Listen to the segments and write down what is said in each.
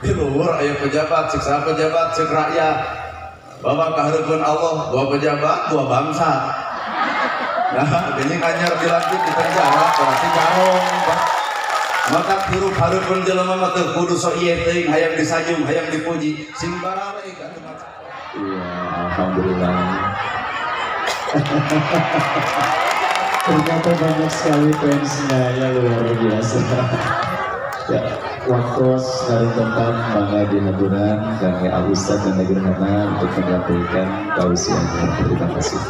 Di luhur aya pejabat, siksa pejabat, cek rakyat. Bawa kahareupeun Allah, dua pejabat, dua bangsa. Nah, geuning anyar dilantik di penjara, berarti carong, Pak. Maka hirup hareupeun jelema mah teu kudu sok ieu teuing, hayang disajung, hayang dipuji, sing baralek atuh. Iya, alhamdulillah. Ternyata banyak sekali fansnya, ya luar biasa. Ya, waktu dari tempat mangga dihadiran kami Al Ustaz dan Negeri untuk menyampaikan tausiahnya. Terima kasih.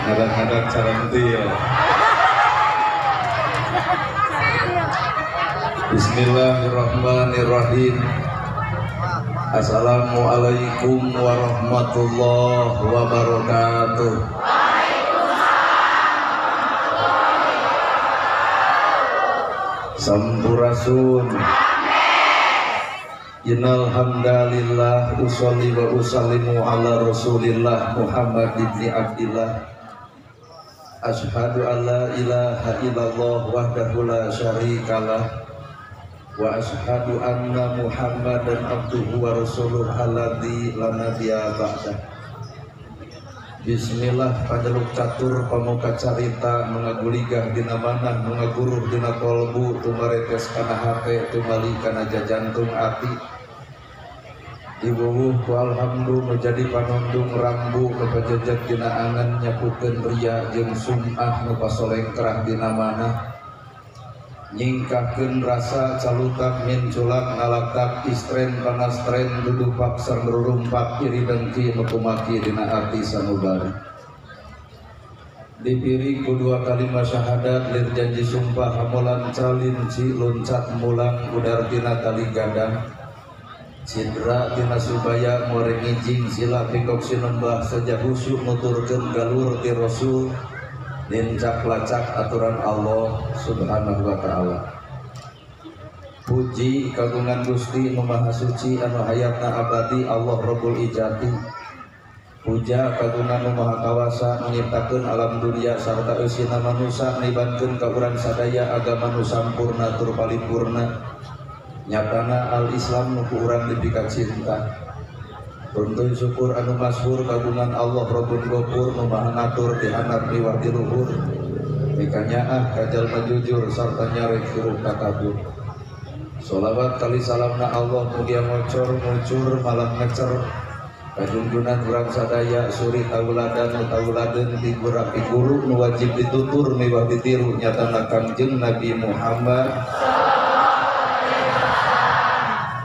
Kadang-kadang carantil. Bismillahirrahmanirrahim. Assalamualaikum warahmatullahi wabarakatuh. Sampurasun. Innal hamdalillah usolli wa usallimu ala Rasulillah Muhammad ibni Abdillah. Asyhadu an la ilaha illallah wahdahu la syarikalah wa asyhadu anna Muhammadan abduhu wa rasuluh alladzi la nabiyya ba'dah. Bismillah panjeluk catur pamuka carita nu ngaguligah dina manah nu ngaguruh dina kolbu tumaretes kana hate tumali kana jajantung ati. Diwuwuh ku alhamdu nu jadi panundung rambu kapajejeg dina angan nyapukeun ria jeung sum'ah nu pasolengkrah dina manah. Nyingkahkeun rasa calutak minculak ngalakak istren panastren dudupak sareng rurumpak iri dengki nu kumaki dina ati sanubari. Dipiri ku dua kalimat syahadat lir janji sumpah hamolan calinci loncat mulang udar tina tali gadang. Cidra tina subaya more ngijing sila pingkok sinembah saja khusyuk nuturkeun galur ti Rasul nincak lacak aturan Allah Subhanahu wa ta'ala. Puji kagungan Gusti nu Maha Suci anu hayatna abadi Allah Rabbul Ijati. Puja kagungan nu Maha Kawasa nu nyiptakeun alam dunia sarta eusina manusa nibankeun ka urang sadaya agama nu sampurna tur paripurna. Nyatana al-Islam nu ku urang dipika cinta. Runtuy syukur anu masyhur kagungan Allah Rabbul Ghafur nu Maha ngatur di handap miwah di luhur. Mikanyaah ka jalma jujur sarta nyarek hirup takabur. Sholawat kali salamna Allah mugia ngocor ngucur malam ngecer. Kajungjunan urang sadaya suri tauladan nu tauladeun ti guru nu wajib ditutur miwah ditiru nyatana Kangjeng Nabi Muhammad.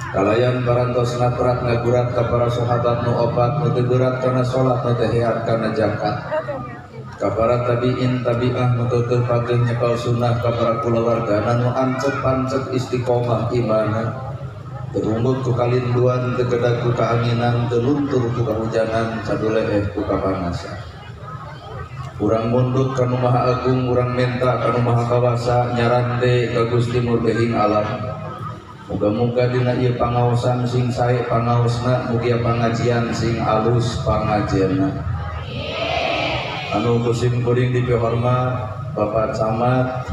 Kalayan parantos natrat ngagurat ka para sahabat nu opat nu teu berat kana salat nu teu heat kana zakat. Ka para tabiin tabiah nu teu pageuh nyepal sunnah ka para kulawargana nu ancep pancep istiqomah imana. Teu rumbut ku kalinduan teu gedag ku kaanginan teu luntur ku kahujanan saduleeh ku kapanasan. Urang mundut ka nu Maha Agung urang menta ka nu Maha Kawasa nyarande ka Gusti Murbehing alam. Muga-muga dina ieu pangaosan sing sae pangaosna, mugia pangajian sing alus pangajianna. Anu kusim kuring dipihormat Bapak Camat,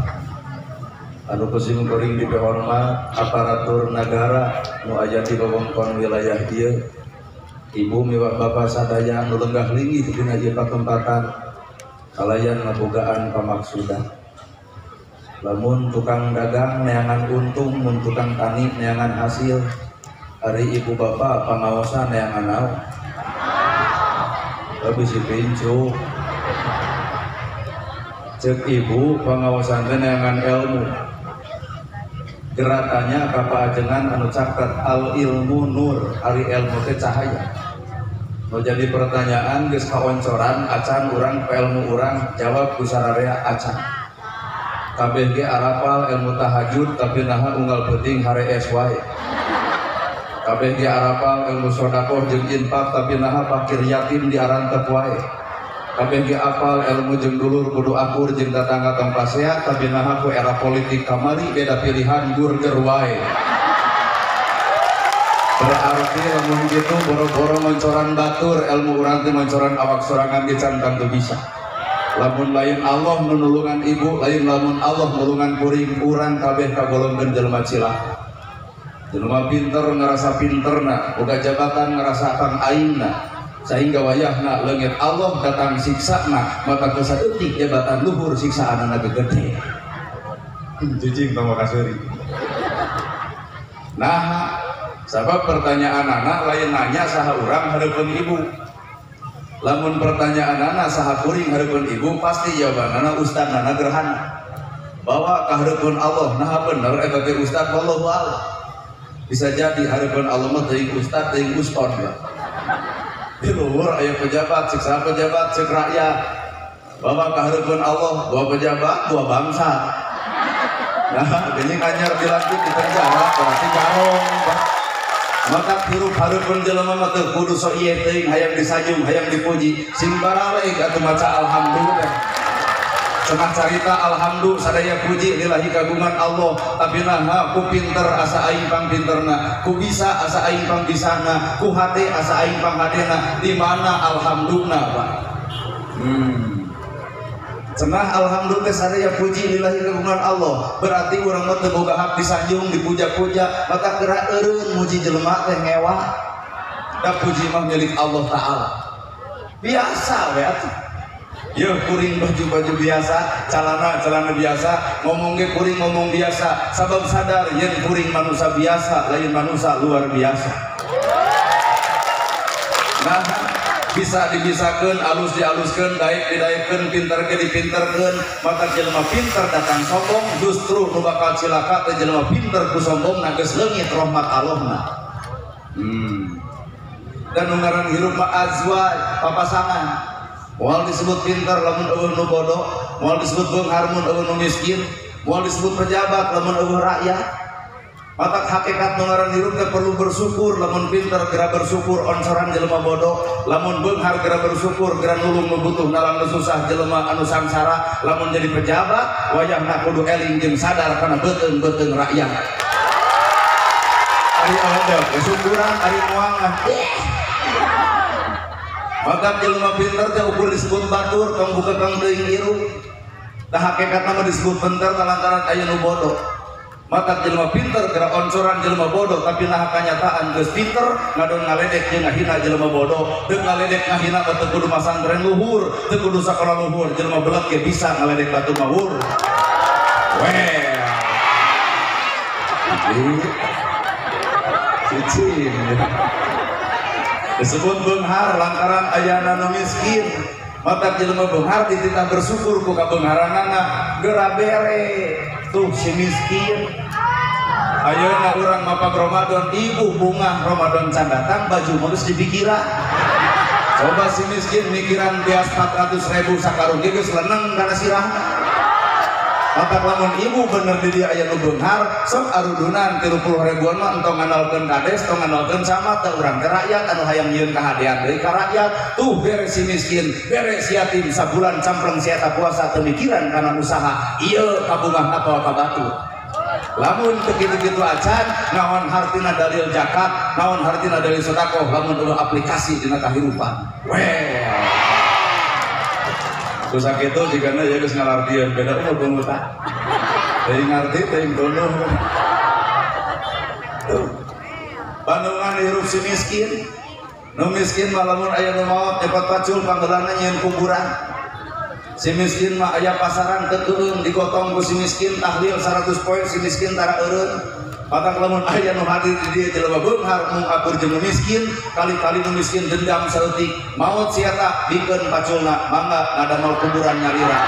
anu kusim kuring dipihormat aparatur nagara nu aya di wewengkon wilayah ieu, ibu miwah bapak sadaya anu lenggah linggih dina ieu patempatan kalayan ngabogaan pamaksudan. Lamun tukang dagang neangan untung, mun tukang tani neangan hasil, hari ibu bapak pangaosan neangan naon? Tapi si pincuk. Cek ibu pangaosan teh neangan ilmu. Gerakannya ka paajengan anu caket al ilmu nur, ari ilmu teh cahaya. Nu jadi pertanyaan geus kaoncoran acan urang ilmu urang jawab ku sararea acan. Kabeh ge arapal ilmu tahajud tapi naha unggal peuting harees wae. Kabeh ge arapal ilmu sedekah jeung infak tapi naha fakir yatim diarantep wae. Kabeh ge apal ilmu jeung dulur kudu akur jeung tatangga tong pasea tapi naha ku era politik kamari beda pilihan gurger wae. Berarti lamun kitu boro-boro moncoran batur ilmu urang teh moncoran awak sorangan ge can tangtu bisa. Lamun lain Allah nu nulungan ibu, lain lamun Allah nulungan kuring, urang kabeh kagolongkeun jelema cilaka. Jelema pinter ngerasa pinterna, boga jabatan ngerasa kang aingna, sehingga wayahna leungit Allah datang siksana, maka saeutik jabatan luhur siksaanana gede. Jijing tong kaseuri. Nah, sabab pertanyaan anak lain nanya saha urang hareupeun ibu. Lamun pertanyaan anak saha kuring hareupeun ibu, pasti jawabanana ustadna gerhana. Bawa ka hareupeun Allah, nah bener eta teh ustad wallahu a'lam. Bisa jadi hareupeun Allah mah teuing ustad teuing uston. Di luhur aya pejabat, siksa pejabat, cek rakyat. Bawa ka hareupeun Allah, dua pejabat, dua bangsa. Nah, geuning anyar dilantik di penjara, berarti garong. Maka hirup hareupeun jelema mah teu kudu sok ieu teuing hayang disanjung, hayang dipuji. Sing baralek atuh maca alhamdulillah. Cenah carita alhamdulillah sadaya puji lillahi kagungan Allah, tapi naha ku pinter asa aing pangpinterna, ku bisa asa aing pangbisana, ku hate asa aing panghadena, di mana alhamdulillah Pak? Cenah alhamdulillah sadaya puji lillahi kagungan Allah, berarti urang mah teu boga hak disanjung, dipuja-puja, maka geura eureun muji jelema teh ngewa. Da puji mah milik Allah Taala. Biasa we atuh. Yeuh kuring baju-baju biasa, calana-calana biasa, ngomong ge kuring ngomong biasa, sabab sadar yen kuring manusia biasa, lain manusia luar biasa. Nah, bisa dibisakeun, alus dialuskeun, daek didaekeun, pinter ge dipinterkeun, maka jelema pinter datang sombong, justru nu bakal cilaka teh jelema pinter ku sombong geus leungit rahmat Allahna. Dan nu ngaran hirup mah azwaj, papasangan. Moal disebut pinter lamun eueuh nu bodoh, moal disebut beunghar mun eueuh nu miskin, moal disebut pejabat lamun eueuh rakyat. Matak hakikat nu ngaran hirup teh perlu bersyukur, lamun pinter geura bersyukur oncoran jelema bodoh, lamun beunghar geura bersyukur geura nulung nu butuh nalang nu susah jelema anu sangsara, lamun jadi pejabat wayahna kudu eling jeung sadar kana beuteung-beuteung rakyat. Ari ada kesyukuran ari moal. Maka jelema pinter teh ukur disebut batur, tong buka kang teuing hirup. Tah hakikatna mah disebut pinter lantaran aya nu bodoh. Maka jelema pinter geura oncoran jelema bodoh, tapi nah kanyataan geus pinter ngadon ngaledek jeung ngahina jelema bodoh. Deuk ngaledek ngahina mah teu kudu masantren luhur, teu kudu sakola luhur, jelema belet ge bisa ngaledek batu mawur. Well. Cicing. Disebut beunghar lantaran ayana nu miskin. Mata jelema beunghar dititah bersyukur ku kabeungharanana, geura bere tuh si miskin. Ayeuna urang mapag Ramadan, ibu bunga Ramadan can datang baju mah geus dipikiran. Coba si miskin mikiran beas 400.000 sakarung ge geus leneng kana sirahna. Mata lamun ibu bener di dia aya nu beunghar, sok arudunan 30 ribuan mah entong ngandalkeun kades, tong ngandalkeun camat, teh urang teh rakyat anu hayang nyieun kahadean deui ka rakyat. Tuh bere si miskin, bere si yatim sabulan campleng si eta puasa teu mikiran kana usaha, ieu kabungah apal ka batur. Lamun teu kitu-kitu acan, naon hartina dalil zakat, naon hartina dalil sedekah, lamun eueuh aplikasi dina kahirupan. Well. Terus sakitu jigana ya geus ngalardieun beda umur pungutan. Teuing ngarti teuing tunduh. Tuh. Bandungan hirup si miskin. Nu miskin mah lamun aya nu maot nyepat pacul panggeulana nyieun kuburan. Si miskin mah aya pasaran teu digotong ku si miskin tahlil 100 poe si miskin tara eureun. Matak lamun aya nu hadir di dieu jelema beunghar mung akur jeung nu miskin, kali-kali nu miskin dendam saeutik, maot si eta bikeun paculna, mangga ngadamel kuburan nyalira.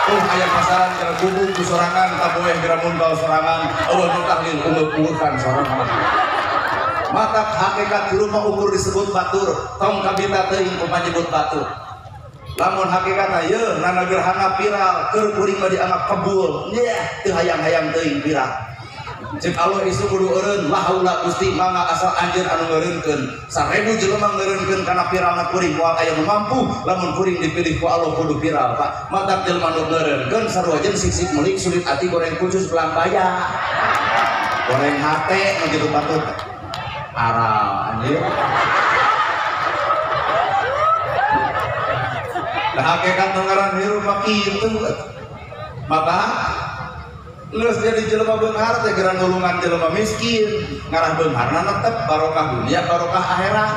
Tuh aya pasaran geura gubung ku sorangan, taboeh geura muntol sorangan, eueuh nu tahlil ungeuk-ungeukkan sorangan. Matak hakikat hirup mah ukur disebut batur, tong kabita teuing kumaha nyebut batur. Lamun hakikatna yeuh nana gerhana viral, keur kuring mah dianggap kebul, nyeh teu hayang-hayang teuing viral. Cek Allah isu kudu eureun, la haula Gusti mangga asal anjeun anu ngeureunkeun. 1000 jelema ngeureunkeun kana viralna kuring moal aya nu mampu, lamun kuring dipilih ku Allah kudu viral Pak. Matak jelema nu ngeureunkeun sarua jeung sisik melik sulit ati goreng kucus belang baya. Goreng hate nu kitu patut. Aral anjir. Nah hakikat ngaran hirup mah kitu. Maka geus jadi jelema beunghar teh geura nulungan jelema miskin, ngarah beungharna netep barokah dunia barokah akhirat.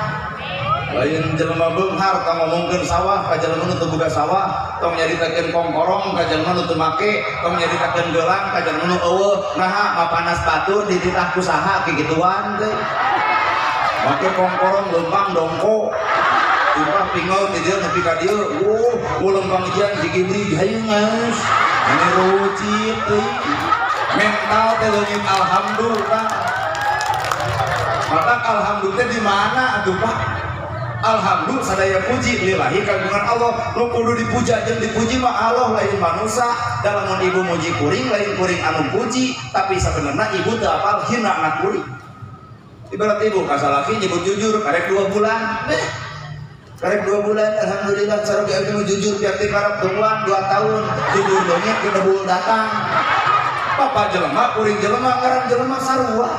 Lain jelema beunghar tong ngomongkeun sawah ka jelema nu teu boga sawah, tong nyaritakeun kongkorong ka jelema nu teu make, tong nyaritakeun gelang ka jelema nu eueuh. Naha mapanas batur dititah ku saha kikituan teh. Make kongkorong leumpang dongko. Upah pingol ti dieu nepi ka dieu. Leumpang jian digibri hayu geus. Ini rucit teuing. Mental teh leungit alhamdulillah. Maka alhamdulillah di mana atuh Pak? Alhamdulillah sadaya puji lillahi kagungan Allah. Nu kudu dipuja jeung dipuji mah Allah lain manusia. Lamun ibu muji kuring lain kuring anu puji, tapi sebenarnya ibu teu apal hina na kuring. Ibarat ibu ka salaki nyebut jujur karek 2 bulan. Karek 2 bulan alhamdulillah sareng abdi mah jujur tiap ti karep tungguan 2 tahun jujur leungit ke debul datang. Papa jelema kuring jelema ngaran jelema sarua.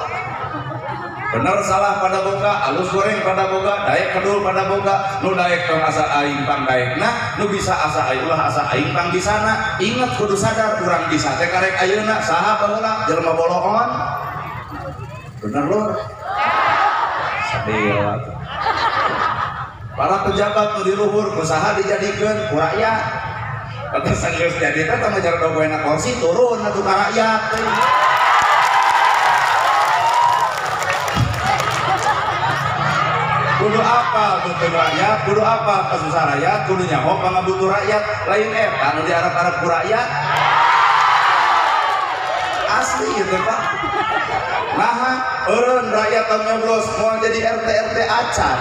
Bener salah pada boga, alus goreng pada boga, daek kedul pada boga, nu daek tong asa aing pang daekna, nu bisa asa aing ulah asa aing pang bisana. Ingat kudu sadar urang bisa teh karek ayeuna saha baheula jelema boloon. Bener lur. Sadeu. Para pejabat nu di luhur ku saha dijadikeun ku rakyat. Batas geus jadi teh tong ngajar dogoena kursi turun atuh ka rakyat. Kudu apa butuh rakyat, kudu apa kesusah rakyat, kudu nyaho pangabutuh rakyat, lain eta nu diarep-arep ku rakyat. Asli gitu Pak. Naha eureun rakyat tong nyoblos moal jadi RT RT acan.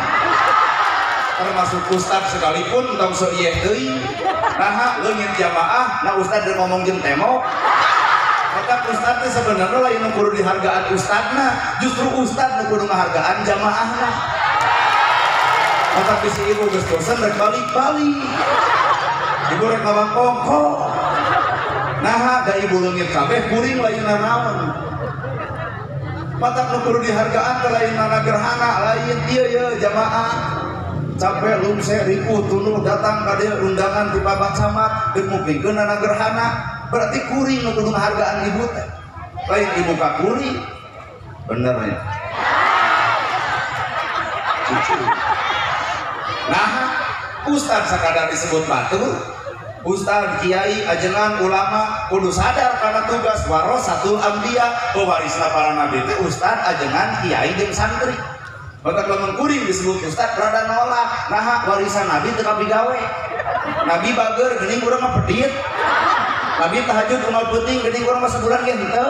Termasuk ustad sekalipun tong sok ieu teuing. Naha leungit jamaah, nah ustad rek ngomong jeung tembok. Maka ustad teh sebenarnya lain nu kudu dihargaan ustadna, justru ustad nu kudu ngahargaan jamaahna. Maka si ibu geus bosen rek balik-balik. Ibu rek ngawangkongko. Naha da ibu leungit kabeh kuring lain nanaon. Matak nu kudu dihargaan teh lain nana gerhana, lain ieu ye jamaah. Capek lumse ripuh tunuh datang ka dieu undangan ti Bapak Camat deuk mupingkeun nana gerhana. Berarti kuring nu kudu ngahargaan ibu teh. Lain ibu ka kuring. Bener ya? Cucu. Nah, ustad sekadar disebut batur, ustad, kiai, ajengan, ulama, kudu sadar karena tugas warasatul anbiya, pewarisna para nabi itu ustad, ajengan, kiai, jeung santri. Batak lamun kuring disebut ustad rada nolak. Nah, warisan nabi teu kapigawe. Nabi bager geuning urang mah pedit. Nabi tahajud unggal peuting geuning urang mah sabulan ge henteu.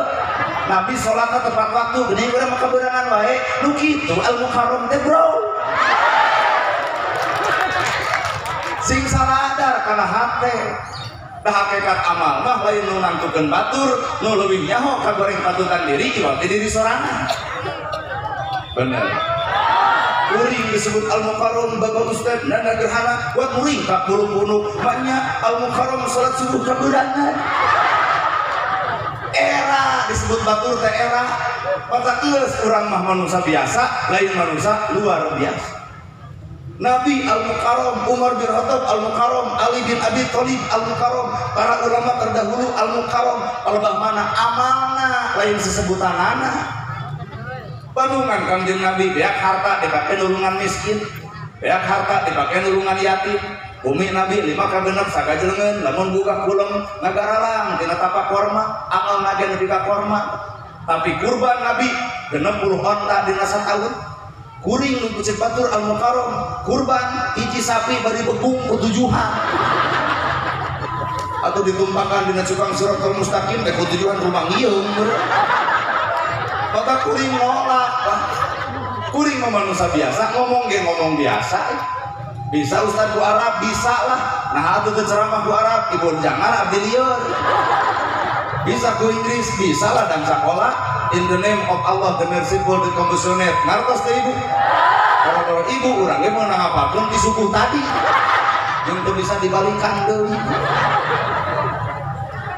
Nabi salatna tepat waktu geuning urang mah kabeurangan wae. Nu kitu al mukarram teh bro. Sing saladar kana hate. Da hakikat amal mah lain nu nangtukeun batur, nu leuwih nyaho ka goreng patutan diri iwal ti diri sorangan. Bener. Kuring disebut al mukarram bapak ustad nana gerhana buat muring ka bulu-bulu banyak al mukarram salat subuh kabeurangan. Era disebut batur teh era. Maka geus urang mah manusia biasa, lain manusia luar biasa. Nabi Al-Mukarram, Umar bin Khattab Al-Mukarram, Ali bin Abi Thalib Al-Mukarram, para ulama terdahulu Al-Mukarram, palebah mana amalna lain sesebutanana. Bandungan Kangjeng Nabi beak harta dipake nulungan miskin, beak harta dipake nulungan yatim. Bumi Nabi 5 ka 6 sagajelengeun lamun buka kulem ngagaralang tina tapak korma, amalna ge nepi ka korma. Tapi kurban Nabi 60 onta dina sataun. Kuring nu kucing batur al mukarram kurban hiji sapi bari begung ku tujuhan atau ditumpahkan dina cukang siratal mustaqim teh ku tujuhan rumah ngieung. Maka kuring nolak Pak. Kuring mah manusia biasa ngomong ge ngomong biasa. Bisa ustad ku Arab bisa lah. Nah atuh teu ceramah ku Arab ibu jangan abdi lieur. Bisa ku Inggris bisa lah dan sakola. In the name of Allah, the merciful, the compassionate. Ngartos teh ibu. Kalau ibu urang ge meunang apapun ti subuh tadi. Jeung teu bisa dibalikan deui.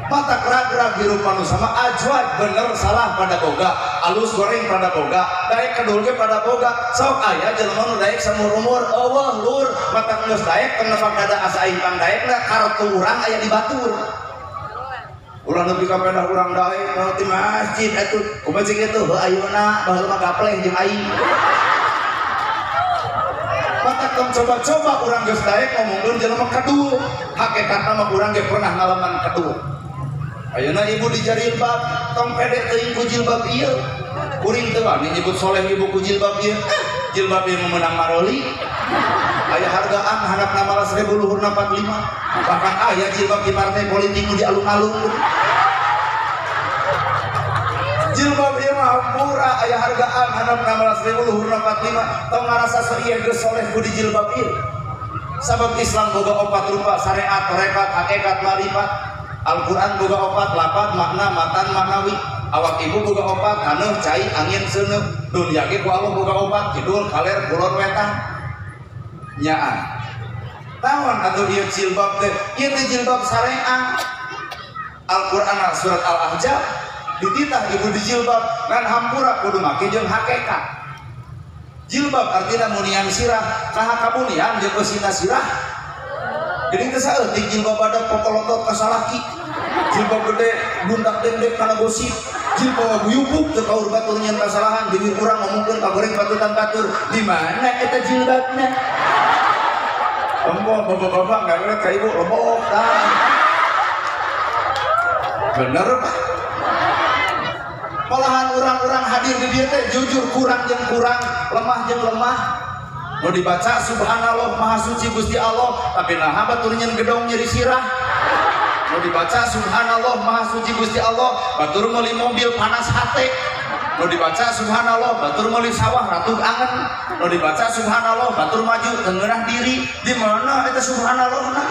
Mata gerak-gerak hirup manusia mah ajwad bener salah pada boga. Alus goreng pada boga, daek kedul ge pada boga. Sok aya jelema nu daek samur-umur, eueuh lur, matak geus daek tong nepak dada asa aing pang daekna kartu urang aya di batur. Ulah nepi ka pedah urang daek di masjid atuh. Kumaha cik itu heuh ayeuna baheula mah gapleh jeung aing. Matak tong coba-coba urang geus daek ngomongkeun jelema kedul. Hakikatna mah urang ge pernah ngalaman kedul. Ayeuna ibu di jilbab, tong pede teuing ku jilbab ieu. Kuring teu wani nyebut soleh ibu ku jilbab ieu. Jilbab ieu meunang maroli. Aya hargaan handapna malah 1000 luhurna 45. Bahkan aya jilbab di partai politik nu di alun-alun. Jilbab ieu mah murah, aya hargaan handapna malah 1000 luhurna 45. Tong ngarasa seueur geus soleh ku di jilbab ieu. Sabab Islam boga opat rupa, syariat, tarekat, hakikat, marifat. Al-Quran boga opat, lapat, makna, matan, maknawi. Awak ibu boga opat, taneuh, cai, angin, seuneuh. Dunia ge ku Allah boga opat, kidul, kaler, kulon, wetan. Nyaan. Naon atuh ieu jilbab teh? Ieu teh jilbab syariat. Al-Quran surat Al-Ahzab dititah ibu di jilbab ngan hampura kudu make jeung hakikat. Jilbab artina munian sirah, naha kamunian jeung eusina sirah. Jadi teu saeutik jilbab badak popolotot ka salaki. Jilbab gede bundak dendek kana gosip. Jilbab guyupuk teu kaur batur nyeun kasalahan, bibir urang ngomongkeun ka goreng batutan batur. Di mana eta jilbabna? Lembok bapak-bapak ngaliwet ka ibu lembok tah. Bener Pak. Malahan urang-urang hadir di dieu teh jujur kurang jeung kurang, lemah jeung lemah. Mau dibaca subhanallah maha suci Gusti Allah, tapi naha batur nyeun gedong nyeri sirah. Mau dibaca subhanallah maha suci Gusti Allah, batur meuli mobil panas hate. Mau dibaca subhanallah batur meuli sawah ratug angen. Mau dibaca subhanallah batur maju tengerah diri. Di mana eta subhanallah na?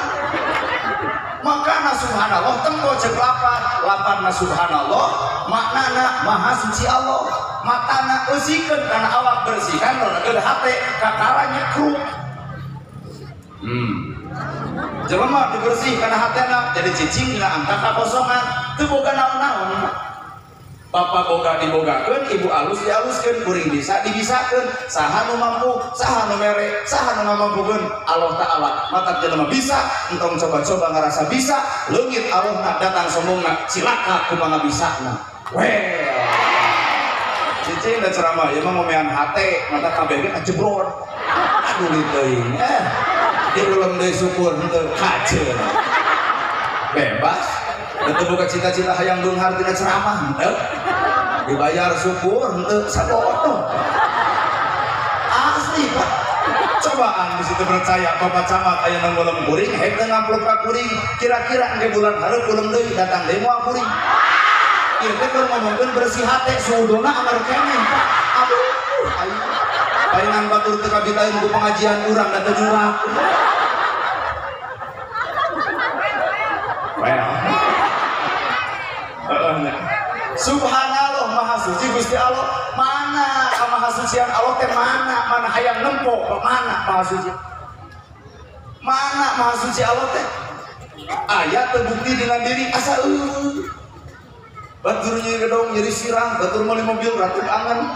Makana subhanallah tempo cek lapat, lapatna subhanallah maknana maha suci Allah. Matana eusikeun kana awak bersihkan ronakeun hate kakara nyekruk. Jelema dibersih kana hatena jadi cicing dina angka kakosongan teu boga naon-naon. Bapak boga dibogakeun, ibu alus dialuskeun, kuring bisa dibisakeun, saha nu mampu, saha nu mere, saha nu ngamampukeun, Allah Ta'ala. Matak jelema bisa, entong coba-coba ngarasa bisa, leungit Allahna datang sombongna, cilaka kumaha bisana. Well. Cicing da ceramah ieu mah ngomean hate, mata kabeh ge kajebrot. Aduh teuing. Diulem deui syukur henteu kaceun. Bebas. Teu boga cita-cita hayang beunghar tina ceramah henteu. Dibayar syukur henteu sabodoh. Asli Pak. Cobaan di situ percaya Bapak Camat aya nu ngulem kuring, hek teu ngamplop ka kuring. Kira-kira engke bulan hareup ulem deui datang deui moal kuring. Ieu teh keur ngomongkeun bersih hate suudona amar keneh Pak. Aduh aing. Palingan batur teu kabitaeun ku pengajian urang da teu nyurak. Well. Subhanallah maha suci Gusti Allah. Mana kamahasucian Allah teh mana? Mana hayang nempo mana maha suci? Mana maha suci Allah teh? Aya terbukti dengan diri asa eueuh. Batur nyeri gedong nyeri sirah, batur meuli mobil ratug angen.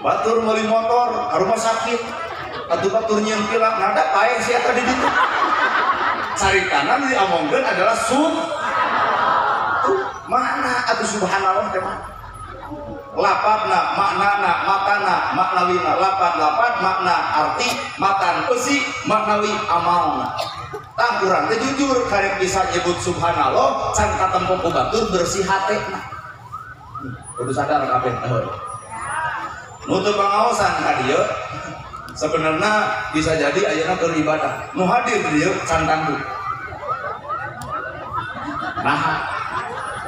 Batur meuli motor ka rumah sakit. Atuh batur nyieun pila nada paeh sia teh di ditu. Caritana nu diomongkeun adalah sub mana atau subhanallah teh mana? Lapatna maknana matana maknawina, lapat lapat makna arti matan eusi maknawi amalna. Tah urang teh jujur karek bisa nyebut subhanallah can katempo ku batur bersih hatena. Kudu sadar kabeh. Nu teu pangaosan ka dieu sebenarnya bisa jadi ayeuna keur ibadah. Nu hadir di dieu can tangtu. Nah,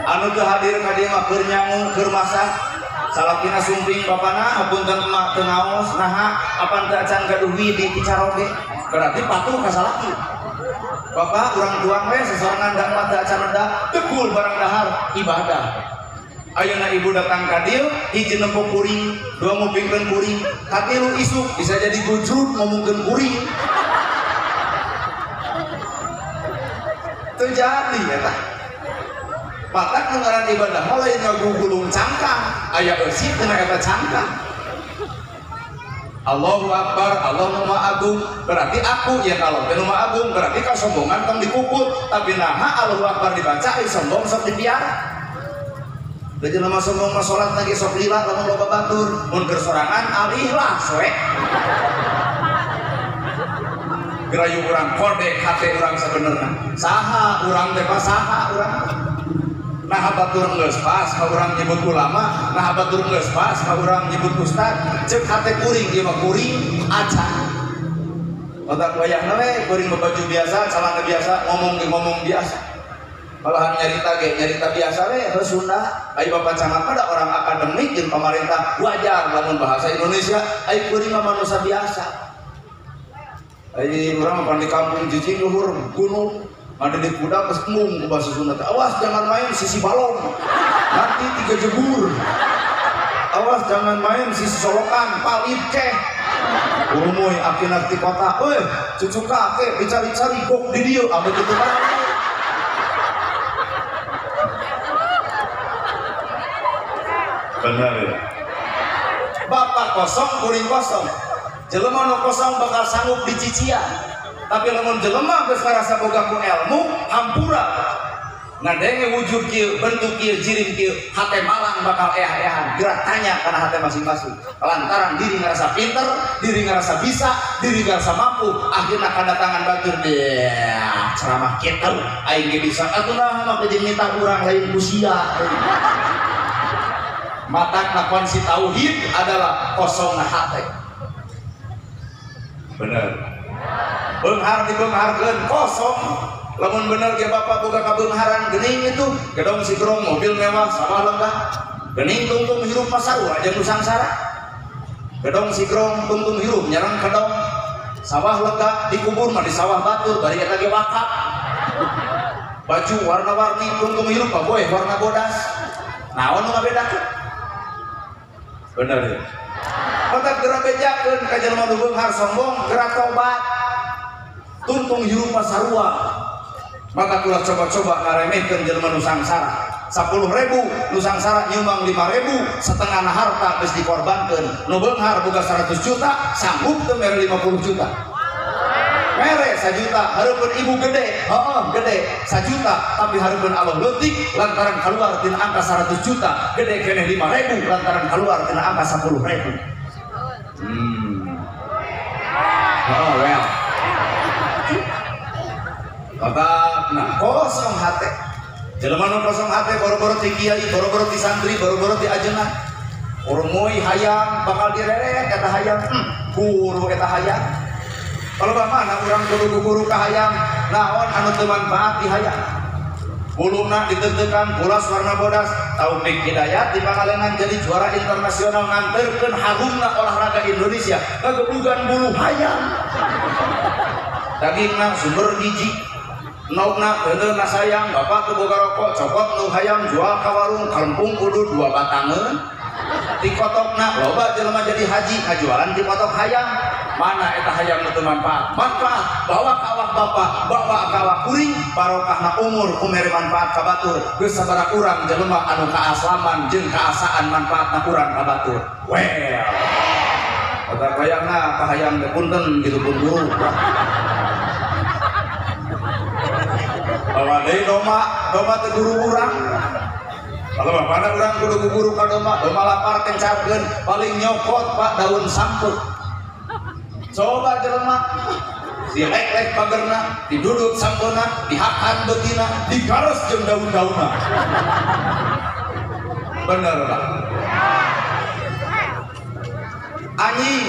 anu teu hadir ka dieu mah keur nyangu, keur masak. Salakina sumping bapana hapunten emak teu ngaos, naha apan teu acan gaduh widi ti caroge. Berarti patuh ka salaki. Bapak urang tuang we sesorangan da emak teu acan reda, dekul barang dahar ibadah. Ayeuna ibu datang ka dieu, hiji nempo kuring, dua ngupingkeun kuring, katilu isuk bisa jadi gujrut ngomongkeun kuring. Teu jadi eta. Matak nu ngaran ibadah mah lain ngagugulung cangkang, aya eusi tina eta cangkang. Allahu Akbar, Allah nu Maha Agung, berarti aku yang Allah nu Maha Agung, berarti kasombongan tong dipukul, tapi naha Allahu Akbar dibaca ai sombong sok dipiara. Da jelema sombong mah salat lagi sok lila lamun loba batur, mun keur sorangan alih lah soek. Gerayu urang kodek hate urang sabenerna. Saha urang teh saha urang. Nah batur geus pas ka urang nyebut ulama, nah batur geus pas ka urang nyebut ustad, ceuk hate kuring ieu mah kuring acan. Otak wayahna we kuring baju biasa, celana biasa, ngomong ge ngomong biasa. Malahan nyarita ge nyarita biasa we heuh Sunda. Ai bapak camat mah da orang akademik jeung pamarentah wajar lamun bahasa Indonesia, ai kuring mah manusia biasa. Ai urang mah di kampung cicing luhur gunung. Ada di kuda pas embung ke bahasa Sunda. Awas jangan main sisi balong, nanti tiga jebur. Awas jangan main sisi solokan, palit keh. Urumuy akhirnya di kota, weh cucu kakek dicari-cari gok di dia, apa gitu kan? Benar ya. Bapak kosong, kuring kosong. Jelema nu kosong bakal sanggup dicician. Tapi lamun jelema geus ngarasa boga ku ilmu hampura ngadenge wujud kieu bentuk kieu jirim kieu hate malang bakal eah-eahan gerak tanya kana hate masing-masing lantaran diri ngerasa pinter, diri ngerasa bisa, diri ngerasa mampu, akhirna kadatangan batur deh ceramah kitu aing ge bisa atuh nah mah jeung nitah urang lain ku sia. Matakna konsep tauhid adalah kosongna hate. Bener. Beunghar dibeungharkeun kosong. Lamun bener ge bapak boga kabeungharan geuning itu gedong sigrong mobil mewah sawah lenggah geuning tungtung hirup mah sarua jeung nu sangsara. Gedong sigrong tungtung hirup nyarang kedong sawah lenggah dikubur mah di sawah batur bari eta ge wakaf. Baju warna-warni tungtung hirup mah boeh warna bodas. Naon nu ngabedakeun? Bener ya. Otak geura bejakeun ka jelema nu beunghar sombong geura tobat. Tuntung hirup mah sarua. Maka ulah coba-coba ngaremehkeun jelema nu sangsara. 10.000 nu sangsara nyumbang 5.000, setengahna harta geus dikorbankeun. Nu beunghar boga 100 juta, sanggup teu mere 50 juta. Mere 1 juta, hareupeun ibu gede, heeh gede 1 juta, tapi hareupeun Allah leutik lantaran keluar tina angka 100 juta, gede keneh 5.000 lantaran keluar tina angka 10.000. Oh well. Nah, kosong hati. Jelema nu kosong hati boro-boro ti kiai, boro-boro ti santri, boro-boro ti ajengan. Urumuy hayang bakal direret kata hayang, guru eta hayang. Kalau bah mana urang kudu guru ka hayang, naon anu teu manfaat di hayang. Buluna ditentukan bulas warna bodas, Taufik Hidayat di Pangalengan jadi juara internasional nganterkeun harumna olahraga Indonesia, kagebugan bulu hayang. Dagingna sumber gizi. Nogna bener na sayang, bapak teu boga rokok, cokot nu hayang jual ka warung, kalempung kudu 2 batangeun. Tikotokna loba jelema jadi haji, ngajualan tikotok hayang. Mana eta hayang nu teu manfaat? Manfaat bawa ka awak bapak, bawa ka awak kuring, barokahna umur ku mere manfaat ka batur. Geus sabaraha urang jelema anu kaaslaman jeung kaasaan manfaatna urang ka batur. Well. Otak hayangna ka hayang teh punten kitu pun guru. Bawa deui doma, doma teh guru urang. Kalau bapana urang kudu ku guru ka doma, doma lapar kencarkeun, paling nyokot pak daun sampeu. Coba jelema dilek-lek pagerna, didudut sampeuna, dihakan beutina, digares jeung daun-daunna. Bener Pak. Anjing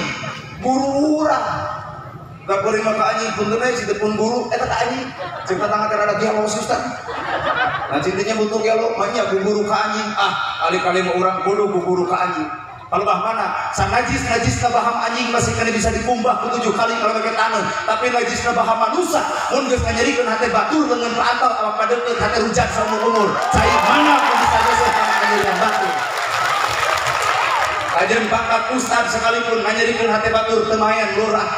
guru urang. Da kuring mah ka anjing punten we si teu pun guru eta ka anjing. Ceuk tatangga teh rada gelo si ustad. Nah cintanya butuh gelo, mah nya ku guru ka anjing. Ah, kali-kali mah urang kudu ku guru ka anjing. Kalau bah mana, sang najis-najis baham anjing masih kena bisa dikumbah ku 7 kali kalau pakai tanah. Tapi najis baham manusia, mun geus nganyerikeun hate batur dengan paantal awak padeukeut hate rujak saumur-umur. Cai mana pun bisa geus nganyerian batur. Kajen pangkat ustad sekalipun nganyerikeun hate batur teu maen lurah.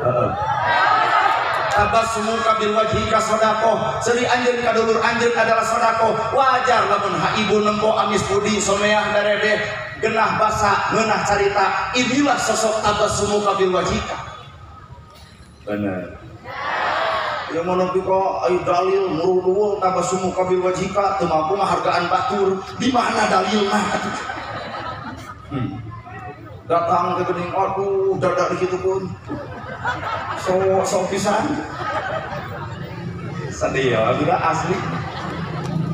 Heeh. Tabassumuka bil wajhika sedekah. Seuri anjeun ka dulur anjeun adalah sedekah. Wajar lamun ha ibu nempo amis budi someah daredeh genah basa ngeunah carita. Inilah sosok tabassumuka bil wajhika. Bener. Ya mun nepi ka aya dalil muruluwul tabassumuka bil wajhika teu mampu ngahargaan batur. Di mana dalilna atuh? Datang ke geuning aduh dadak di kitu pun. So pisan. Sedih ya, udah asli.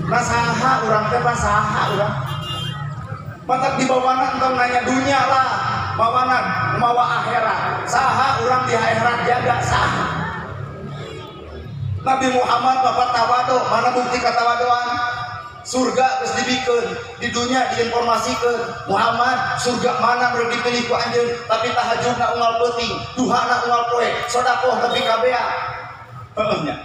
Nah saha urang teh saha urang. Matak dibawana entong nanya dunya lah, bawana mawa akhirat. Saha urang di akhirat jaga saha. Nabi Muhammad bapak tawadu, mana bukti katawaduan? Surga geus dibikeun, di dunia diinformasikeun. Muhammad surga mana nu dipilih ku anjeun, tapi tahajudna unggal peuting, duhana unggal poe, sedekah nepi ka bea. Heueuh nya.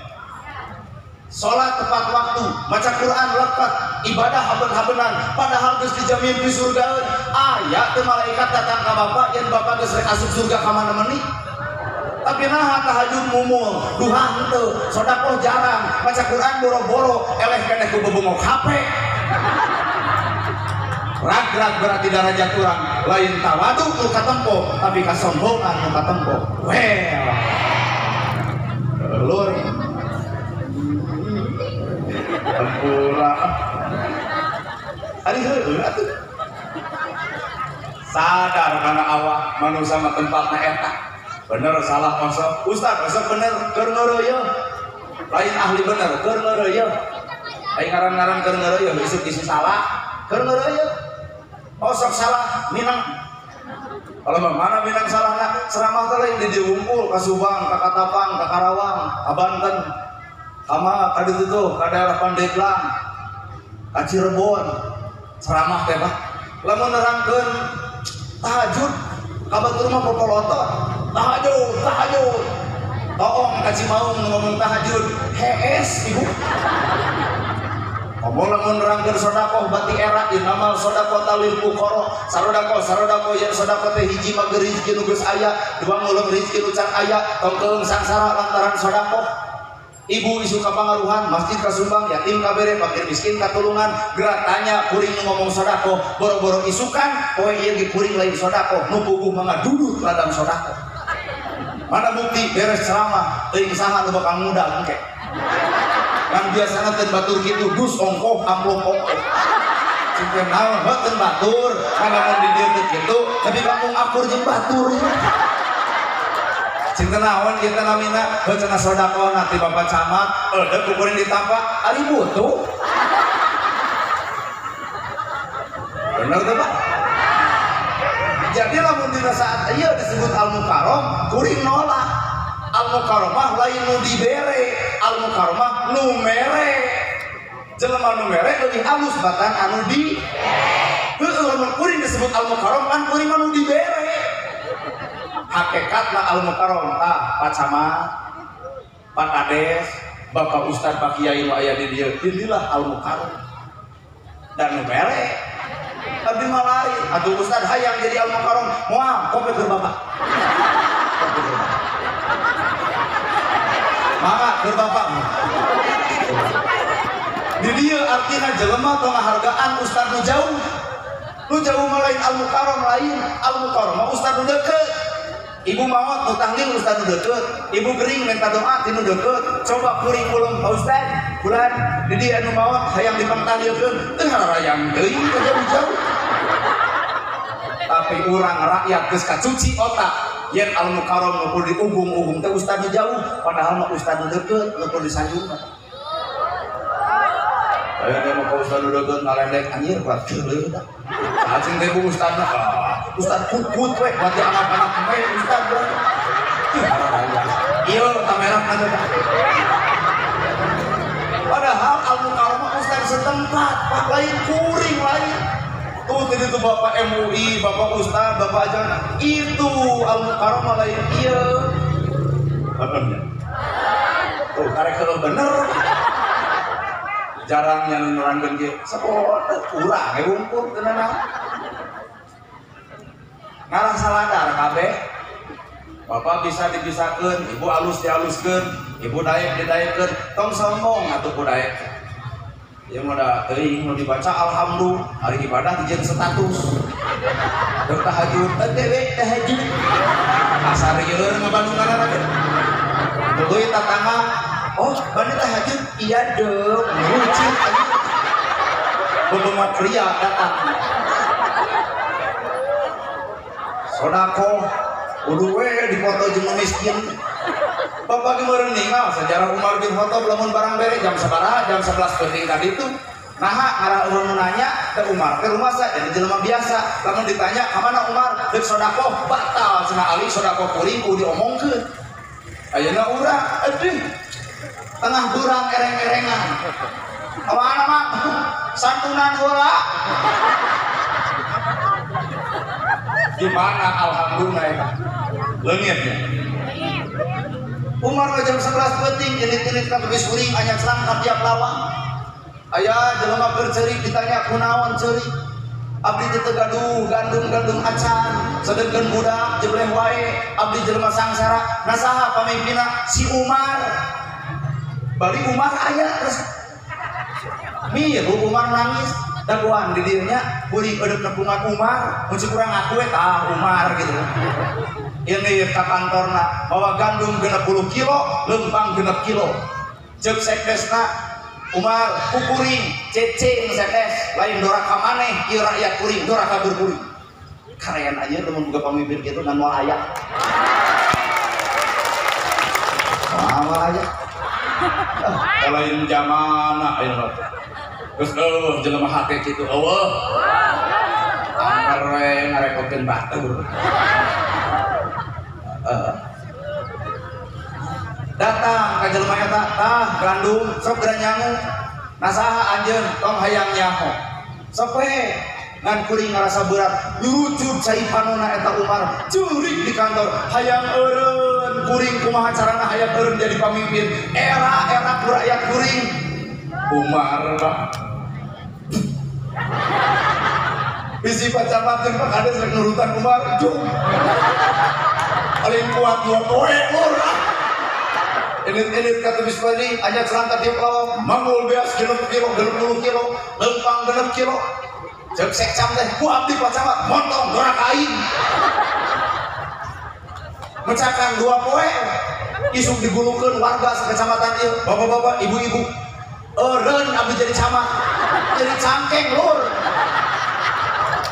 Salat tepat waktu, maca Quran lekat, ibadah haben-habenan, padahal geus dijamin di surgaeun. Aya teu malaikat datang ka bapak yen bapak geus rek asup surga ka mana meuni? Tapi nah tahajud mumul, duha henteu, sedekah jarang, baca Quran boro-boro, eleh keneh ku bebongok HP. Rag-rag berarti darajat urang, lain tawadu nu katempo, tapi kasombongan nu katempo. Well. Lur. Tempura. Ari heueuh atuh. Sadar kana awak manusia mah tempatna eta. Bener salah osok, ustad osok bener, keur ngeureuyeuh. Lain ahli bener, keur ngeureuyeuh. Lain ngaran-ngaran keur ngeureuyeuh, isuk isi salah, keur ngeureuyeuh. Osok salah, minang. Kalau mana minang salahna, ceramah teh lain di dieu wungkul, ka Subang, ka Katapang, ka Karawang, ka Banten, ka ka ditu tuh, ka daerah Pandeglang, ka Cirebon. Ceramah teh Pak. Lamun nerangkeun tahajud, ka batur mah popolotot. Tahajud, tahajud. Toong ka Cimaung ngomong tahajud, hees ibu. Ngomong lamun nerangkeun sedekah bati era inamal sedekah talil fuqara. Sarodako sarodako yen sedekah teh hiji mah rezeki nu geus aya, dua ngulung rezeki nu can aya, tong keung sangsara lantaran sedekah. Ibu isu kapangaruhan, masjid kasumbang, yatim kabere, fakir miskin katulungan, gerak tanya kuring nu ngomong sedekah, boro-boro isukan, poe ieu ge kuring lain sedekah, nu puguh mah ngadudut ladang sedekah. Mana bukti beres ceramah teuing saha nu bakal ngundang engke. Kan biasana teu batur kitu dus ongkoh amplop ongkoh. Cing teh naon heuh teu batur, kan lamun di dieu teu kitu, tapi kampung akur jeung batur. Cing teh naon ieu teh namina heuh cenah sedekah ti bapak camat, eueuh ku kuring ditampa ari butuh. Bener teu Pak? Jadi lamun dina saat ieu disebut al-mukarram, kuring nolak. Al-mukarramah lain nu dibere, al-mukarramah nu mere. Jelema nu mere leuwih halus batan anu di. Heueuh lamun kuring disebut al-mukarram kan kuring mah nu dibere. Hakikatna al-mukarram tah Pak Camat, Pak Kades, Bapak Ustad, Pak Kiai nu aya di dieu, inilah al-mukarram. Dan nu mere abdi mah lain, atuh ustad hayang jadi al-mukarram, moal kopi keur bapak. Kopi keur bapak. Mangga keur bapak. Di dieu artina jelema tong ngahargaan ustad nu jauh. Nu jauh mah lain al-mukarram lain, al-mukarram mah ustad nu deukeut. Ibu maot nu tahlil ustad nu deukeut, ibu gering minta doa ti nu deukeut. Coba kuring ulung Pak Ustad, bulan di dieu anu maot hayang dipangtahlilkeun, teu harayang teuing ka jauh-jauh. Tapi urang rakyat geus kacuci otak yen al mukarram nu kudu diugung-ugung teh ustad nu jauh, padahal mah ustad nu deukeut nu kudu disanjung. Aya teh mah ka ustad nu deukeut ngalendek anjir kuat geuleuh tah. Cacing teh bu ustadna, ustad kukut we buat anak-anak we ustad bro. Ieu kamerana teh. Padahal al mukarram mah ustad setempat, pak lain kuring lain. Tuh tadi tuh bapak MUI, bapak ustad, bapak ajaran itu al mukarram lain ieu. Bener. Tuh karek kalau bener. Jarang yang nerangkeun ge sapoe urang we wungkul teu nanaon. Ngarah saladar kabeh. Bapak bisa dibisakeun, ibu alus dialuskeun, ibu daek didaekeun, tong sombong atuh ku daek. Ieu mah da teuing nu dibaca alhamdulillah, hari ibadah dijieun status. Dek tahajud, teh we tahajud. Asar ieu ngabandunganana teh. Tuluy tatangga, oh bade tahajud, iya dong, ngucil anjing. Bebunga pria datang. Sodako kudu we dipoto jeung miskin. Bapak ge meureun ningal sejarah Umar bin Khattab lamun barang bere jam sabaraha, jam 11 peuting tadi itu. Naha ngarah urang nu nanya ke Umar ke rumah saya jadi jelema biasa. Lamun ditanya ka mana Umar deuk sodakoh batal cenah Ali sodakoh kuring kudu diomongkeun. Ayeuna urang aduh tengah beurang ereng-erengan. Kamana mah santunan heula. Gimana alhamdulillah eta? Leungit ya. Umar jam 11 peuting init-init ka tebis kuring anya celang ka tiap lawang. Aya jelema keur ceurik ditanya kunaon ceurik. Abdi teu gaduh gandum-gandum acan, sedengkeun budak jebleh wae, abdi jelema sangsara. Nah saha pamimpinna? Si Umar. Bari Umar aya terus milu Umar nangis. Daguan di dieu nya kuring eueuh nepungan Umar, mun si kurang ngaku we tah Umar gitu. Ini ka kantorna bawa gandum 60 kilo, lempang 6 kilo. Ceuk sekdesna Umar ku kuring cecing sekdes lain doraka maneh ieu rakyat kuring doraka berkuring. Karayan aja lamun boga pamimpin kitu ngan moal aya. Moal aya. Ah, lain zamana ayeuna. Geus eueuh jelema hate kitu eueuh. Angker we ngarepokeun batur. Datang ka jelema eta tah gandum sok geura nyangu. Nah saha anjeun tong hayang nyaho. Sok we ngan kuring ngarasa berat nyurucut cai panona eta Umar ceurik di kantor hayang eureun kuring kumaha carana hayang eureun jadi pamimpin era-era ku rakyat kuring. Umar Pak bisi Pak Camat jeung Pak Kades rek nurutan Umar jung paling kuat dua poe lur. Elit-elit kata bis padi aja celangka tiap lawang manggul beas 6 kilo 60 kilo lempang 6 kilo cek sekcam teh ku abdi Pak Camat montong dorak aing mecakan 2 poe isuk digulungkeun warga sekecamatan ieu bapak-bapak ibu-ibu eureun abdi jadi camat jadi cangkeng lur.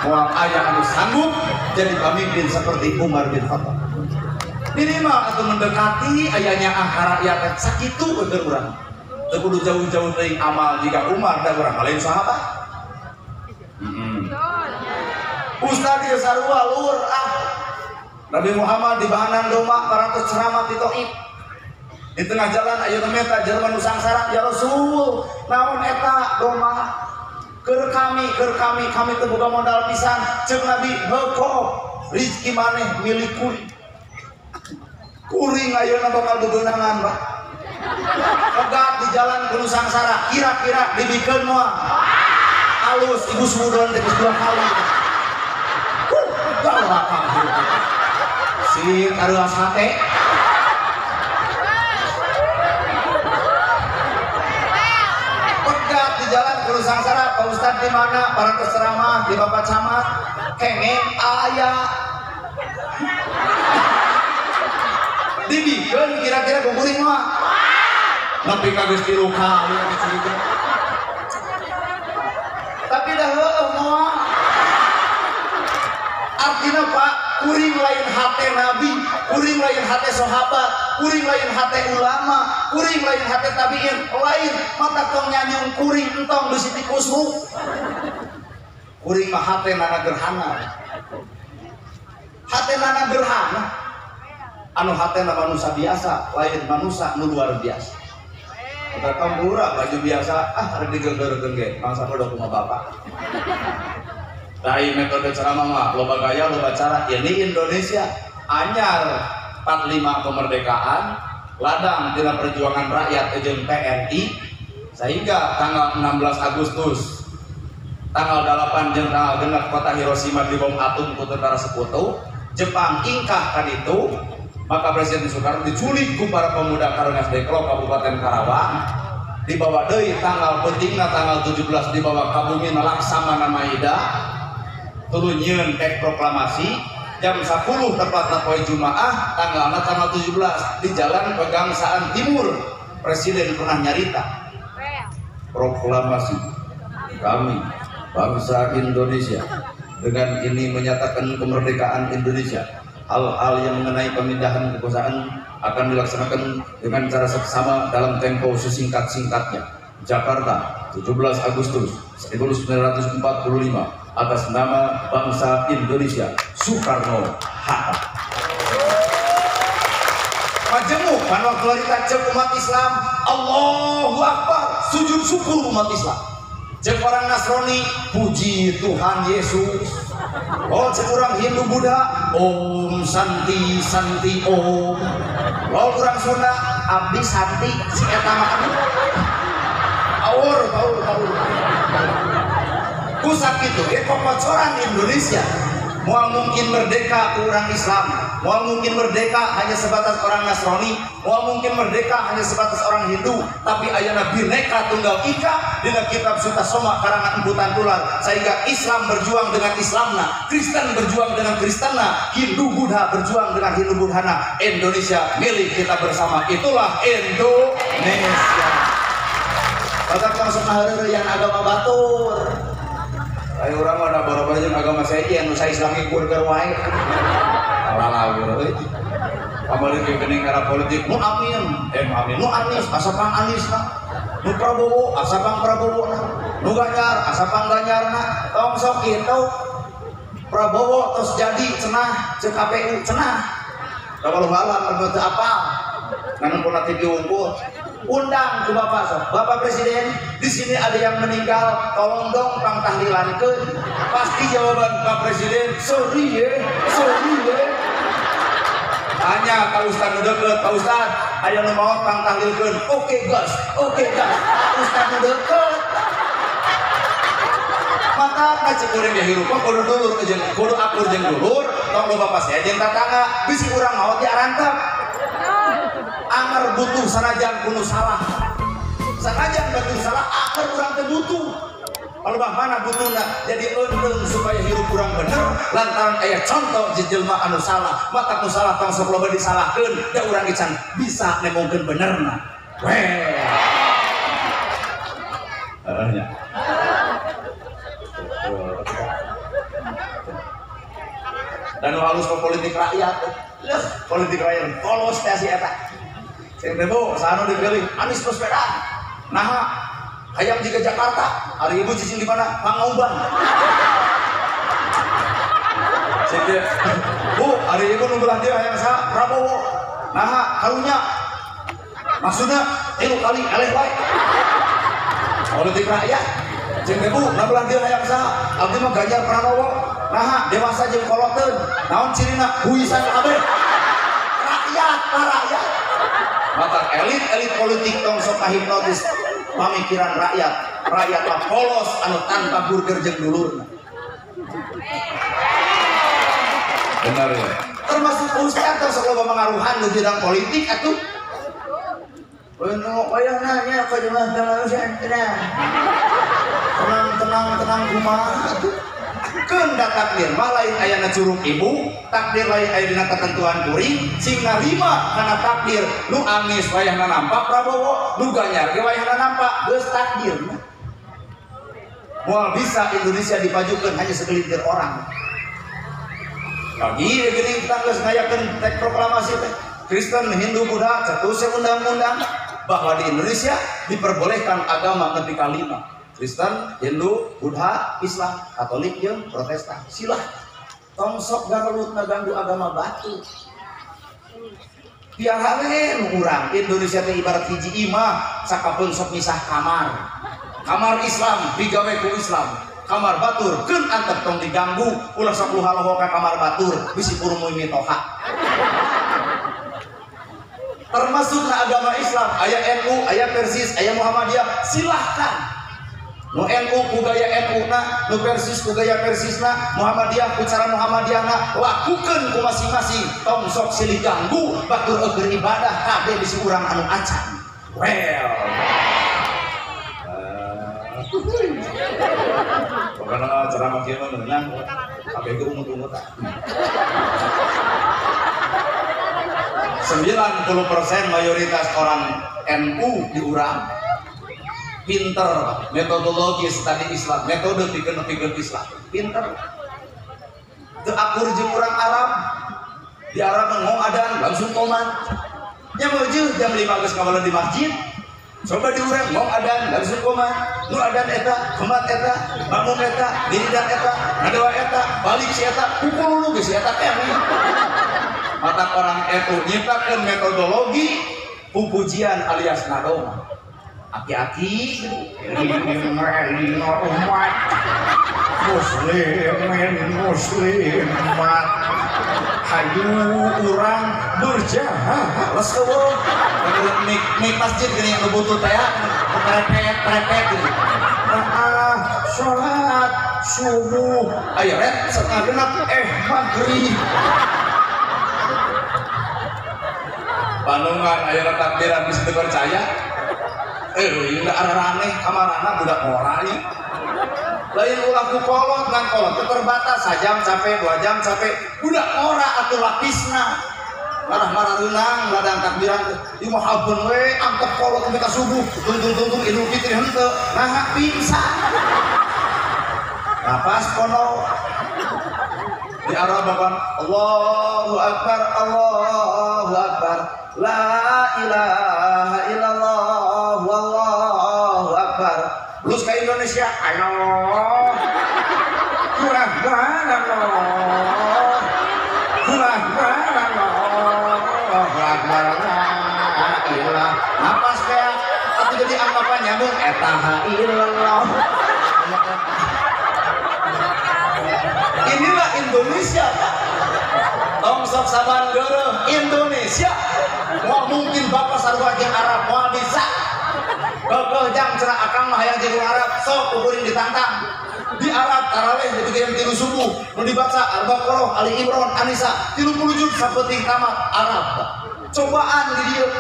Moal aya anu sanggup jadi pamimpin seperti Umar bin Khattab. Minimal atau mendekati ayahnya angka rakyat sakitu keur urang. Teu kudu jauh-jauh teuing amal jika Umar da urang lain sahabat. Ustaz ieu sarua lur ah. Nabi Muhammad di bahanan domba parantos ceramah di Thaif. Di tengah jalan ayeuna meta jelema nu sangsara ya Rasul naon eta domba keur kami kami teu boga modal pisan. Ceuk Nabi heuh rezeki maneh milik kuring. Kuring ayeuna bakal bebeunangan Pak. Pegat di jalan kudu sangsara kira-kira dibikeun moal. Alus ibu sumudon teh geus 2 kali. Galak si kareuas hate. Pegat di jalan kudu sangsara Pak Ustad di mana para ceramah di Bapak Camat kengeng aya. Dibikeun kira-kira kuring mah. Nepi ka geus 3 kali dicuriga. Tapi dah heueuh moal. Artinya Pak, kuring lain hate nabi, kuring lain hate sahabat, kuring lain hate ulama, kuring lain hate tabiin, lain mata tong nyanyung kuring entong bisi tikusruk. Kuring mah hate nana gerhana. Hate nana gerhana. Anu hatena manusia biasa, lain manusia nu luar biasa. Kita tambura baju biasa, ah rek digegerkeun ge, mangsa bodoh kumaha bapak. Lain metode ceramah mah, loba gaya, loba cara. Ini Indonesia anyar 45 kemerdekaan, ladang tina perjuangan rakyat jeung TNI, sehingga tanggal 16 Agustus, tanggal 8 jeung tanggal genep kota Hiroshima dibom atom ku tentara sekutu, Jepang ingkah kan itu. Maka Presiden Soekarno diculik ku para pemuda Karengas Dengklok Kabupaten Karawang, dibawa deui tanggal pentingna tanggal 17 dibawa ka bumi Laksamana Maida, tuluy nyieun tek proklamasi jam 10 tepatna poe Jumaah tanggalna tanggal 17 di Jalan Pegangsaan Timur. Presiden pernah nyarita proklamasi kami bangsa Indonesia dengan ini menyatakan kemerdekaan Indonesia. Hal-hal yang mengenai pemindahan kekuasaan akan dilaksanakan dengan cara seksama dalam tempo sesingkat-singkatnya. Jakarta, 17 Agustus 1945 atas nama bangsa Indonesia, Soekarno Hatta. Majemuk kan waktu harita cek umat Islam, Allahu Akbar, sujud syukur umat Islam. Cek orang Nasrani, puji Tuhan Yesus. Oh, cek orang Hindu Buddha, Om Santi Santi Om. Oh, orang Sunda, Abdi Santi si eta mah Aur, aur, aur. Kusak itu, kokocoran Indonesia. Moal mungkin merdeka ku orang Islam, moal mungkin merdeka hanya sebatas orang Nasrani, moal mungkin merdeka hanya sebatas orang Hindu, tapi ayana Bhinneka Tunggal Ika dina kitab Sutasoma karangan Empu Tantular, sehingga Islam berjuang dengan Islamna, Kristen berjuang dengan Kristenna, Hindu Buddha berjuang dengan Hindu Buddhana. Indonesia milik kita bersama, itulah Indonesia. Batak langsung ngaheureuyan agama batur. Ayo urang mah da boro-boro jeung agama sejen nu Islam burger wae. Alalawur euy. Kamari ge geuning era politik nu amin, amin, nu Anies asa pang Anies na. Nu Prabowo asa pang Prabowo na. Nu Ganjar asa pang Ganjar na. Tong sok kitu. Prabowo tos jadi cenah ceuk KPU cenah. Da walau-walau teu apal. Ngan pun TV unggul. Undang ke Bapak sok. Bapak Presiden, di sini ada yang meninggal, tolong dong pang tahlilankeun. Pasti jawaban Pak Presiden, sorry ye, sorry ye. Tanya Pak Ustad nu deukeut, Pak Ustad, aya nu maot pang tahlilkeun. Oke gas, oke gas. Pak Ustad nu deukeut. Maka cek kuring ge hirup kudu dulur jeung kudu akur jeung dulur, tong loba pasea jeung tatangga, bisi urang maot di arantep. Anger butuh sanajan kuno salah, sanajan butuh salah, anger kurang teu butuh. Kalau bah mana butuhna jadi eundeng supaya hirup kurang bener, lantaran aya contoh jelema anu salah, mata nu salah tong sok loba disalahkeun, da urang can bisa nemongkeun benerna. Weh. Heeh nya. Dan halus ke politik rakyat. Leuh, politik rakyat polos teh si eta. Sing teh bu, saha nu dipilih? Anies Baswedan. Naha hayang jiga Jakarta, hari ibu cicing di mana? Pangauban. Sing teh, bu, hari ibu nu belah dieu hayang saha? Prabowo. Naha karunya. Maksudna tilu kali eleh wae. Politik rakyat. Sing teh bu, nu belah dieu hayang saha? Abdi mah Ganjar Pranowo. Naha dewasa jeung koloteun. Naon cirina? Huisan kabeh. Rakyat, rakyat. Maka elit-elit politik tong sok kahipnotis pamikiran rakyat. Rakyat mah polos anu tanpa burger jeung dulurna. Benar ya. Termasuk ustaz tong sok loba mangaruhan di bidang politik atuh. Ono wayahna nya ka jemaah tenang. Tenang tenang tenang kumaha atuh. Keun da takdir mah lain ayana curug ibu, takdir lain aya dina ketentuan kuring, sing narima kana takdir nu Anies wayahna nampak Prabowo, nu Ganjar ge wayahna nampak, geus takdir. Moal bisa Indonesia dipajukeun hanya segelintir orang. Lagi geuning kita geus ngayakeun tek proklamasi teh Kristen, Hindu, Buddha, cetus undang-undang bahwa di Indonesia diperbolehkan agama nepi ka 5. Kristen, Hindu, Buddha, Islam, Katolik, jeung Protestan. Silah. Tong sok garelut ngaganggu agama batu. Piarane urang Indonesia teh ibarat hiji imah, sakapeung sok misah kamar. Kamar Islam digawe ku Islam. Kamar batur keun antep tong diganggu, ulah sok luha-loho ka kamar batur, bisi purumuy mitoha. Termasuk na agama Islam, aya NU, aya Persis, aya Muhammadiyah, silahkan. Nu NU ku gaya NU na, nu Persis ku gaya Persisna, Muhammadiyah ku cara Muhammadiyahna, lakukeun ku masing-masing. Tong sok silih ganggu batur eueur ibadah kade bisi urang anu acan. Well. Pokoknya ceramah kieu mah meunang kabeh ge ungut-ungut. 90% mayoritas orang NU di urang pinter metodologi studi Islam, metode pikeun Islam, pinter. Teu akur jeung urang Arab, di Arab ngomong adan langsung komat. Nya meujeun jam 5 geus ngawalan di masjid. Coba di urang ngomong adan langsung komat. Nu adan eta, komat eta, makmum eta, wiridan eta, ngadoa eta, balik si eta, pukul lu geus si eta teh. Mata orang NU nyiptakeun metodologi pupujian alias nadoma. Aki-aki umat muslimin muslimat hayu urang berjahat les eueuh mik masjid geuning anu butuh teh prepet geuning ah salat subuh aya ret setengah genep maghrib Bandungan aya takbiran bisa dipercaya. Ieu arah-aneh kamarana budak ngora ieu. Lain ulah ku kolot ngan kolot teu terbatas sajam capek 2 jam capek. Budak ngora atuh lapisna. Marah-marah reunang ladang takbiran teh. Ieu mah habeun we angkep kolot sampai ka subuh. Tungtung-tungtung Idul Fitri henteu. Naha pingsan. Napas kono. Di Arab bapan Allahu Akbar Allahu Akbar la ilaha illallah wallahu akbar. Terus ke Indonesia ayo kurang Allah kurang Allah akbar la ilah napas kayak atuh jadi anggapan nyambung eta ha illallah. Inilah Indonesia, Pak. Tong sok saban geureuh Indonesia. Moal mungkin bapak sarua jeung Arab moal bisa. Keukeuh jang cenah akang mah hayang jeung Arab sok kuring ditantang. Di Arab tarawih di jam 3 subuh nu dibaca Al-Baqarah, Ali Imran, An-Nisa 30 juz sapenting tamat Arab. Cobaan di dieu.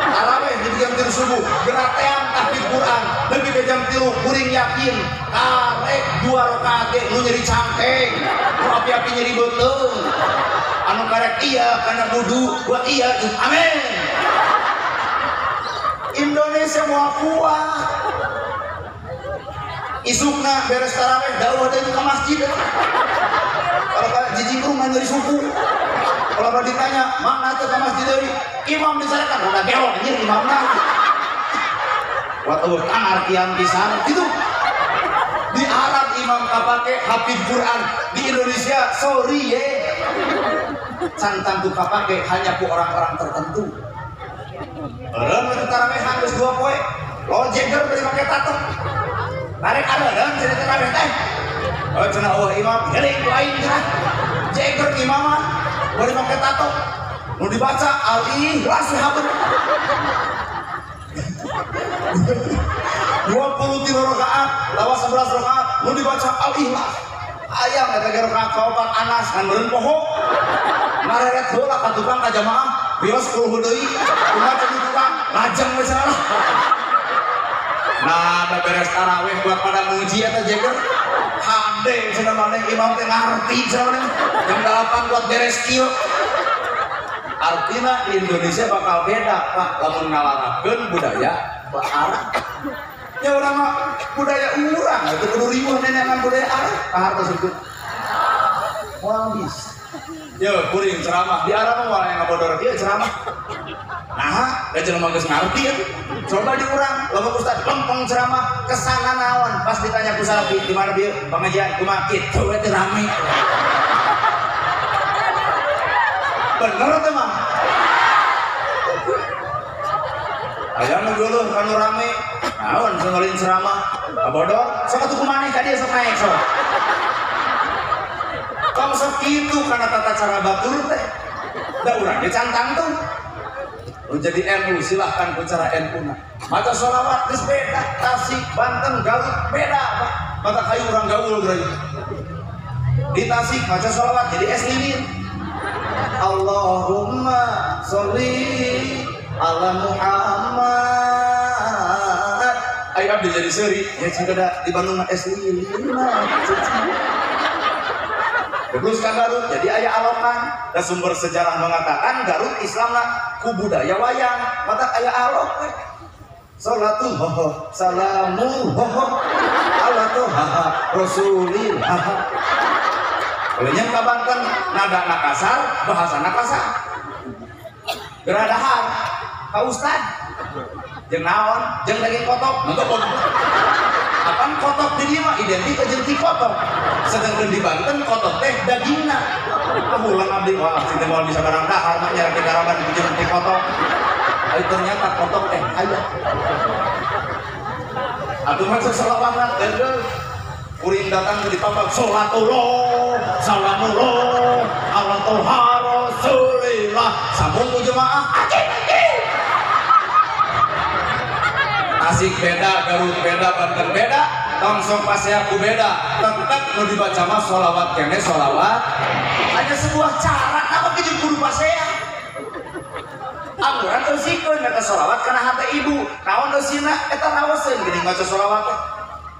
Tarawih di jam 3 subuh, geratean tahfidz Quran, lebih ke jam 3 kuring yakin karek 2 rakaat ge nu nyeri cangkeng, nu api-api nyeri beuteung. Anu karek iya kana wudu, gua iya, amin. Indonesia moal kuat. Isukna beres tarawih dauh teh ka masjid. Kalau ka jijingkrung nyeri suku. Kalau ditanya, mana teh ka masjid deui? Imam disarekan, udah gelo anjir imamna. Waktu tangartian pisan gitu. Di Arab imam kapake hafidz Quran, di Indonesia sorry ye. Cantang tuh kapake hanya ku orang-orang tertentu. Eureun we tarawehan geus 2 poe. Lojeger bari make tato. Tarik areureun cenah taraweh teh. Oh cenah eueuh imam, geuning ku aing cenah. Jeger imamah bari make tato. Nu dibaca Al-Ikhlas habeun. 23 rakaat, lawas 11 rakaat, nu dibaca Al-Ikhlas. Ayam eta ge rakaat kaopat Anas ngan meureun poho. Ngareret heula ka tukang ka jamaah, bios 10 deui, kumaha cenah tukang, lajeng we salah. Nah, beres tarawih buat pada muji eta jeger. Hade cenah maneh imam teh ngarti cenah maneh. Jam 8 buat beres kieu. Artinya Indonesia bakal beda Pak lamun ngalarapkeun budaya Arab. Ya urang mah budaya urang itu kudu riweuh nenenan budaya Arab kahartos itu. Moal bisa. Yo kuring ceramah di Arab mah moal yang ngabodor kieu ceramah. Nah, da jelema geus ngarti atuh. Coba di urang lamun ustaz lempeng ceramah kesana naon pas ditanya ku salafi di mana bieu pengajian kumaha kitu we teh rame. Bener teh mah. Aya nu geuleuh kanu rame. Naon sengelin ceramah ngabodor sok atuh kumaneh ka dieu sok naek sok. Tong sok kitu kana tata cara batur teh. Da urang ge cantang tuh. Nu jadi NU silahkan ku cara NU na. Maca sholawat geus beda, Tasik, Banten, Garut beda, Pak. Mata kayu urang gaul geura. Di Tasik maca sholawat jadi es lilin. Allahumma sholli ala Muhammad. Ayo abdi jadi seuri, ya cingkeda di Bandung mah es lilin mah. Terus kan Garut jadi aya alokan. Dan sumber sejarah mengatakan Garut Islamna ku budaya wayang, mata aya alok we. Salatullah salamullah ala toha rasulillah. Olehnya ka Banten nada na kasar, bahasa na kasar. Geradahar ka ustad. Jeung naon? Jeung daging kotok. Mangga apaan kotok di dieu mah identik jeung ti kotok. Sedangkan di Banten kotok teh dagingna. Ulang abdi wah cing teh moal bisa barang dahar mah nyarang garaban jeung ti kotok. Ai ternyata kotok teh aya. Atuh mah sasalawatna deuleu. Kuring datang ke dipapak salatullah salamullah ala toha rasulillah. Sambung ku jemaah acing acing. Tasik beda, Garut beda, Banten beda, tong pasea ku beda. Tetep nu dibaca mah sholawat kene sholawat. Hanya sebuah cara apa jeung kudu pasea. Angguran eusikeun eta sholawat kana hate ibu. Naon eusina eta raoseun geuning maca sholawat teh.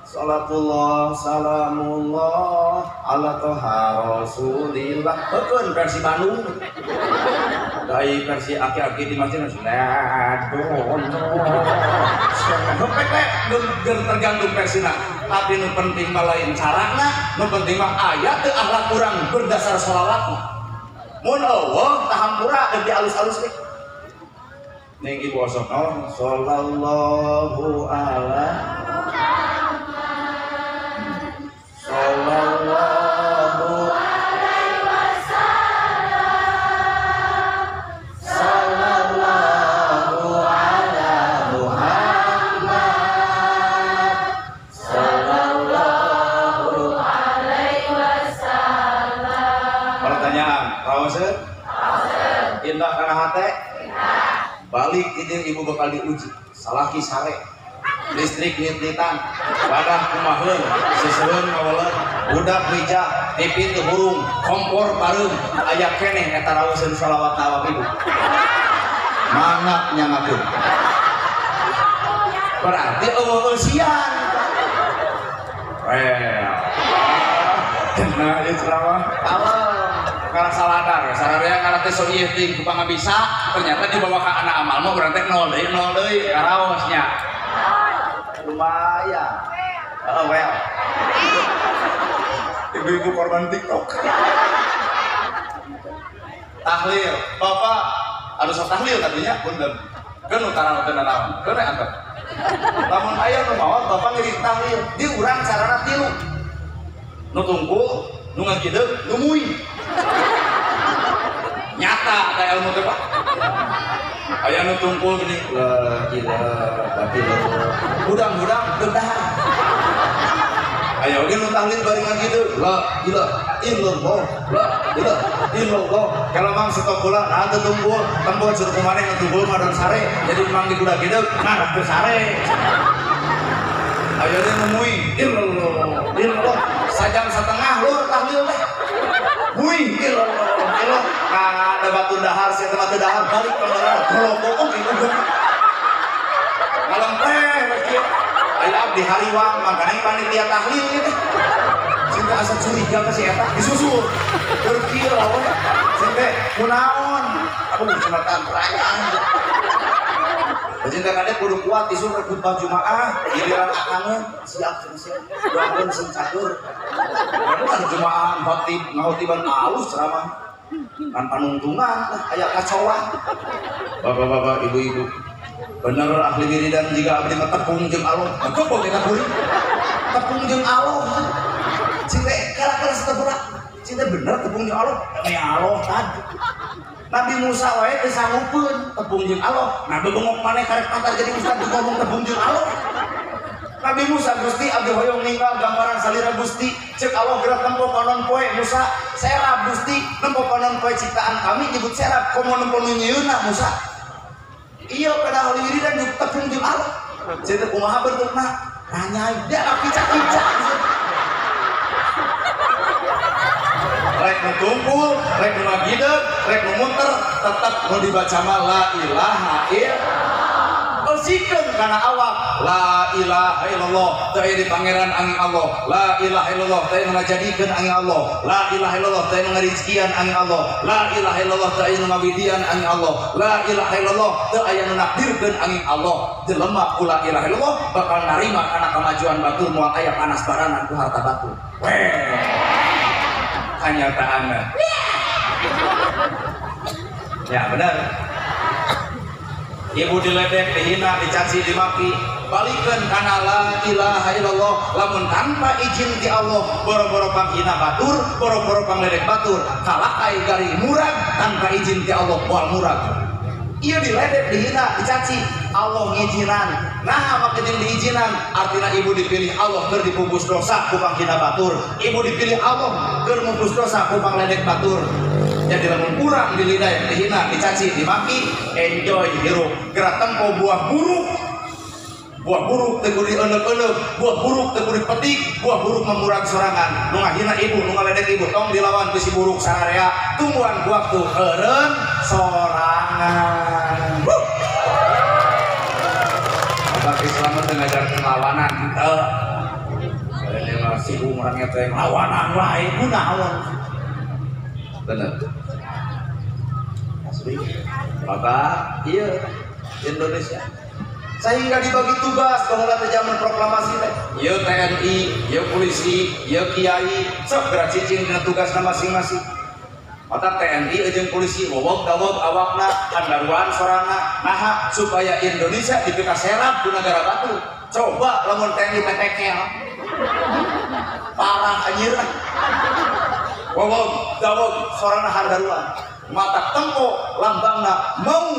Salatullah salamullah ala toha rasulillah. Heukeun versi Bandung. Dari versi aki-aki di masjid tergantung versina. Tapi nu penting mah lain carana, nu penting mah aya teu akhlak urang berdasar sholawatna. Mun eueuh tahampura deui alus-alus teh. Ning ibu osok naon? Sallallahu ala sallallahu alaihi wasallam sallallahu ala Muhammad sallallahu alaihi wasallam. Pertanyaan, raoseun? Raoseun. Indah kana hate? Indah. Balik ini ibu bakal diuji, salaki sare. Listrik nit-nitan, wadah kumaheun, seseuheun ngaweleur, budak mija, TV teu hurung, kompor pareum, aya keneh eta raoseun shalawat ka awak ibu. Mangga nyangakeun. Berarti eueuh eusian. Well. Nah, ieu ceramah. Kalem. Karena saladar, sararea karena teh sok ieu teuing ku pangabisa, ternyata dibawa ka anak amal mah urang teh nol deui karaosnya. Lumayan. Oh well. Ibu-ibu korban TikTok. Tahlil, bapak anu sok tahlil tadinya punten. Keun utara teu nanaon, keun antep. Lamun aya nu maot bapak ngiring tahlil, di urang carana tilu. Nu tungkul, nu ngagideug, nu muy. Nyata ka ilmu teh Pak. Aya nu tungkul gini, la ilaha illallah. Hudang-hudang deuk dahar. Aya oge nu tahlil bari ngagideug, la ilaha illallah, la ilaha illallah. Kalau mang stop heula, nah teu tungkul, tempo cenah kumaneh nu tungkul mah don sare, jadi mang di kuda gideug, nah teu sare. Aya deui nu muy, illallah, illallah. Sajam setengah lur tahlil teh. Muy, illallah, illallah. Kada batu dahar, sia teh mah teu dahar, balik ka mana golok ieu. Ngalempeh we kieu. Aya abdi hariwang mangkaning panitia tahlil ieu teh. Cinta asa curiga ka si eta disusul. Keur kieu lawan. Sing teh kunaon? Aduh cenah perayaan. Cinta kadek kudu kuat isu khutbah Jumaah, giliran akangeun siap siap. Doakeun sing catur. Kan Jumaah khotib ngahotiban alus ceramah. Kan panungtungan lah aya kacoan. Bapak-bapak, ibu-ibu, bener ahli wiridan jika abdi mah tepung jeung Allah. Engko kita kuring. Tepung jeung Allah. Cinta kala-kala satepura. Cinta bener tepung jeung Allah. Ya Allah tadi. Nabi Musa wae teu sanggupeun tepung jeung Allah. Nah bebengok maneh karek pantar jadi ustad ngomong tepung jeung Allah. Nabi Musa Gusti abdi hoyong ninggal gambaran salira Gusti. Cek Allah gerak nempo panon poe Musa, serap Gusti nempo panon poe ciptaan kami nyebut serap komo nempo nu nyieunna Musa. Iya padahal wiridan jeung tepung jeung Allah. Cenah kumaha bentukna? Ranyai dia kicak-kicak. Rek nu tumpul, rek nu ngagideg, rek nu munter, tetep nu dibaca mah la ilaha illallah. Eusikeun kana awak la ilaha illallah teu aya di pangeran angin Allah, la ilaha illallah teu aya nu ngajadikeun angin Allah, la ilaha illallah teu aya nu ngarizkian angin Allah, la ilaha illallah teu aya nu ngawidian angin Allah, la ilaha illallah teu aya nu nakdirkeun angin Allah. Jelema ku la ilaha illallah bakal narima kana kamajuan batur moal aya panas baranan ku harta batur. Weh. Kenyataanna. Ya benar. Ibu diledek, dihina, dicaci, dimaki, balikan kana la ilaha illallah. Lamun tanpa izin ti Allah, boro-boro panghina batur, boro-boro pangledek batur, kalakai gari murag tanpa izin ti Allah moal murag. Ieu diledek, dihina, dicaci, Allah ngijinan. Nah, make jeung diizinan, artina ibu dipilih Allah keur dipupus dosa ku panghina batur. Ibu dipilih Allah keur mupus dosa ku pangledek batur. Jadi lamun kurang dilidah, dihina, dicaci, dimaki, enjoy hirup. Gerak tempo buah buruk. Buah buruk teu kudu dieuneuk-euneuk, buah buruk teu kudu dipetik, buah buruk memurag sorangan. Nu ngahina ibu, nu ngaledek ibu, tong dilawan ku si buruk sararea. Tungguan waktu eureun sorangan. Bapak Islam teh ngajarkeun lawanan henteu. Ini mah si urangnya teh lawanan wae kunaon. Bener. Asli. Bapak, iya Indonesia. Sehingga dibagi tugas baheula teh zaman proklamasi teh. Ieu TNI, ieu polisi, ieu kiai, sok geura cicing dina tugasna masing-masing. Mata TNI jeung polisi wowog dawog awakna, handaruan sorana, naha supaya Indonesia dipikaserap ku negara batur. Coba lamun TNI tetekel. Parah anjir. Wowog dawog sorana handaruan. Mata tempo lambangna mau.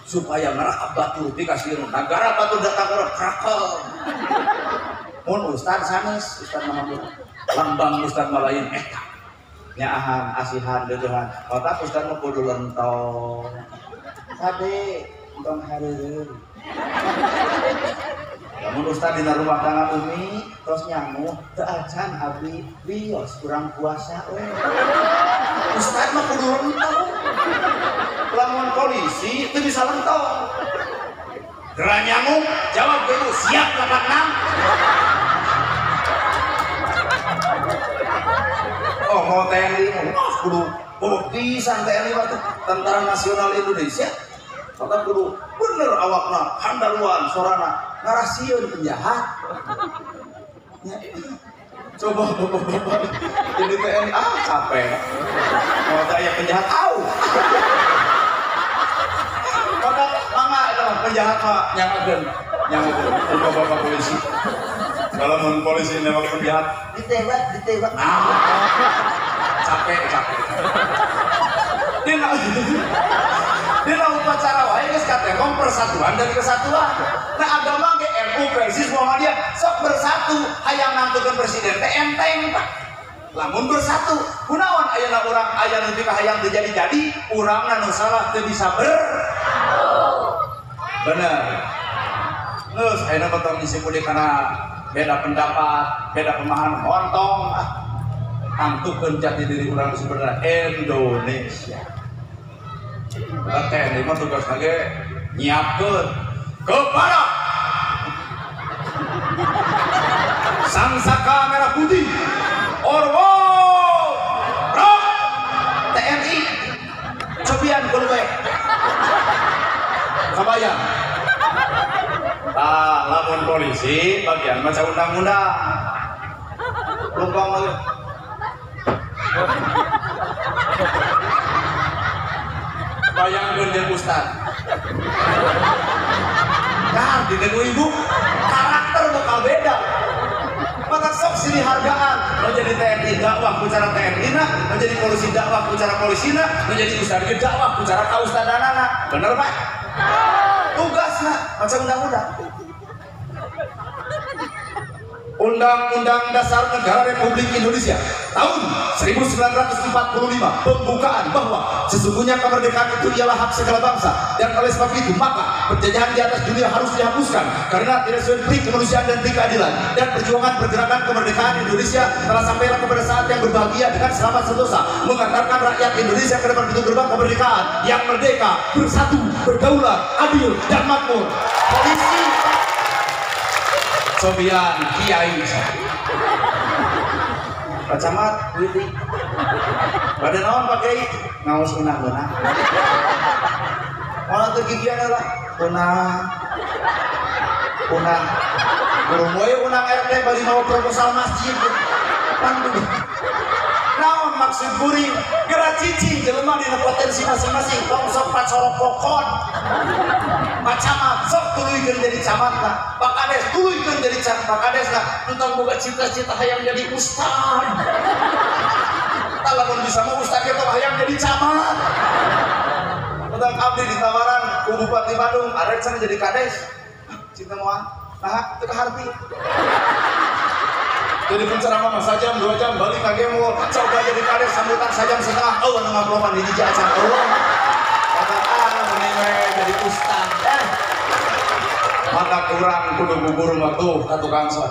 Supaya mereka batur dikasih negara batur datang ke krakel. Mun ustad sanes, ustad Muhammad lambang ustad malain eta nyaahan asihan deudeuhan otak ustad mah kudu lentong kade entong hareureun. Lamun ustad dina rumah tangga umi terus nyamuh teu acan abdi wios kurang puasa we. Ustad mah kudu lentong. Lamun polisi itu bisa lentong. Gerak nyamuk, jawab dulu siap 86. Oh mau TNI, oh kudu pisan TNI waktu Tentara Nasional Indonesia. Maka kudu bener awakna, handaluan, sorana, ngarasieun penjahat. Ya, coba bapak-bapak jadi TNI, ah capek. Mau tanya penjahat, au. Maka mama itu penjahat mah nyamakeun, nyamakeun bapak-bapak polisi. Kalau mun polisi nembak penjahat, ditembak, ditembak. Ah, capek, capek. Dina upacara wae geus katembong persatuan dan kesatuan. Nah agama ge NU, Persis, Muhammadiyah sok bersatu hayang nangtukeun presiden teh enteng Pak. Lamun bersatu, kunaon ayeuna urang aya nu teu hayang teu jadi-jadi, urangna nu salah teu bisa ber. Bener. Geus ayeuna mah tong disimpulkeun kana beda pendapat, beda pemahaman, hontong ah. Tangtukeun jati diri urang sebenarnya Indonesia. TNI mah tugasna ge nyiapkeun kepada Sang Saka Merah Putih, Orwo, Rock, TNI, cobian kudu bae. Kabayang. Tah, lamun polisi bagian maca undang-undang. Lumpang lagi. Bayangkeun jeung ustad. Nah, di ibu karakter bakal beda. Maka sok silih hargaan, menjadi TNI dakwah ku cara TNI na, menjadi polisi dakwah ku cara polisi na, menjadi ustad ge dakwah ku cara kaustadanana. Bener Pak? Tugasna macam undang-undang. Undang-Undang Dasar Negara Republik Indonesia tahun 1945 pembukaan bahwa sesungguhnya kemerdekaan itu ialah hak segala bangsa, dan oleh sebab itu maka penjajahan di atas dunia harus dihapuskan karena tidak sesuai pri kemanusiaan dan pri keadilan, dan perjuangan pergerakan kemerdekaan Indonesia telah sampailah kepada saat yang berbahagia dengan selamat sentosa mengantarkan rakyat Indonesia ke depan pintu gerbang kemerdekaan yang merdeka, bersatu, berdaulat, adil, dan makmur. Polisi Sobian Kiai Pak Camat witi pada naon Pak Kiai ngaos unang-unang mana teu gigian lah unang unang burung we unang RT bari mau proposal masjid pan naon maksud kuring gerak cicing jelema dina potensi masing-masing tong sok pacorok kokon. Pak Camat sok tuluykeun jadi camat lah, Pak Kades tuluykeun jadi Pak Kades lah, entong boga cita-cita hayang jadi ustad. Tah lamun bisa mah ustad ge hayang jadi camat. Tentang abdi ditawaran ku Bupati Bandung, arek cenah jadi kades. Cinta moal, nah teu kaharti. Jadi penceramah mah sajam 2 jam balik ka gemo, coba jadi kades sambutan sajam setengah, eueuh nu ngaploman hiji acan eueuh. Kata ah mending we jadi ustad. Maka kurang kudu guru mah tuh ka tukang son.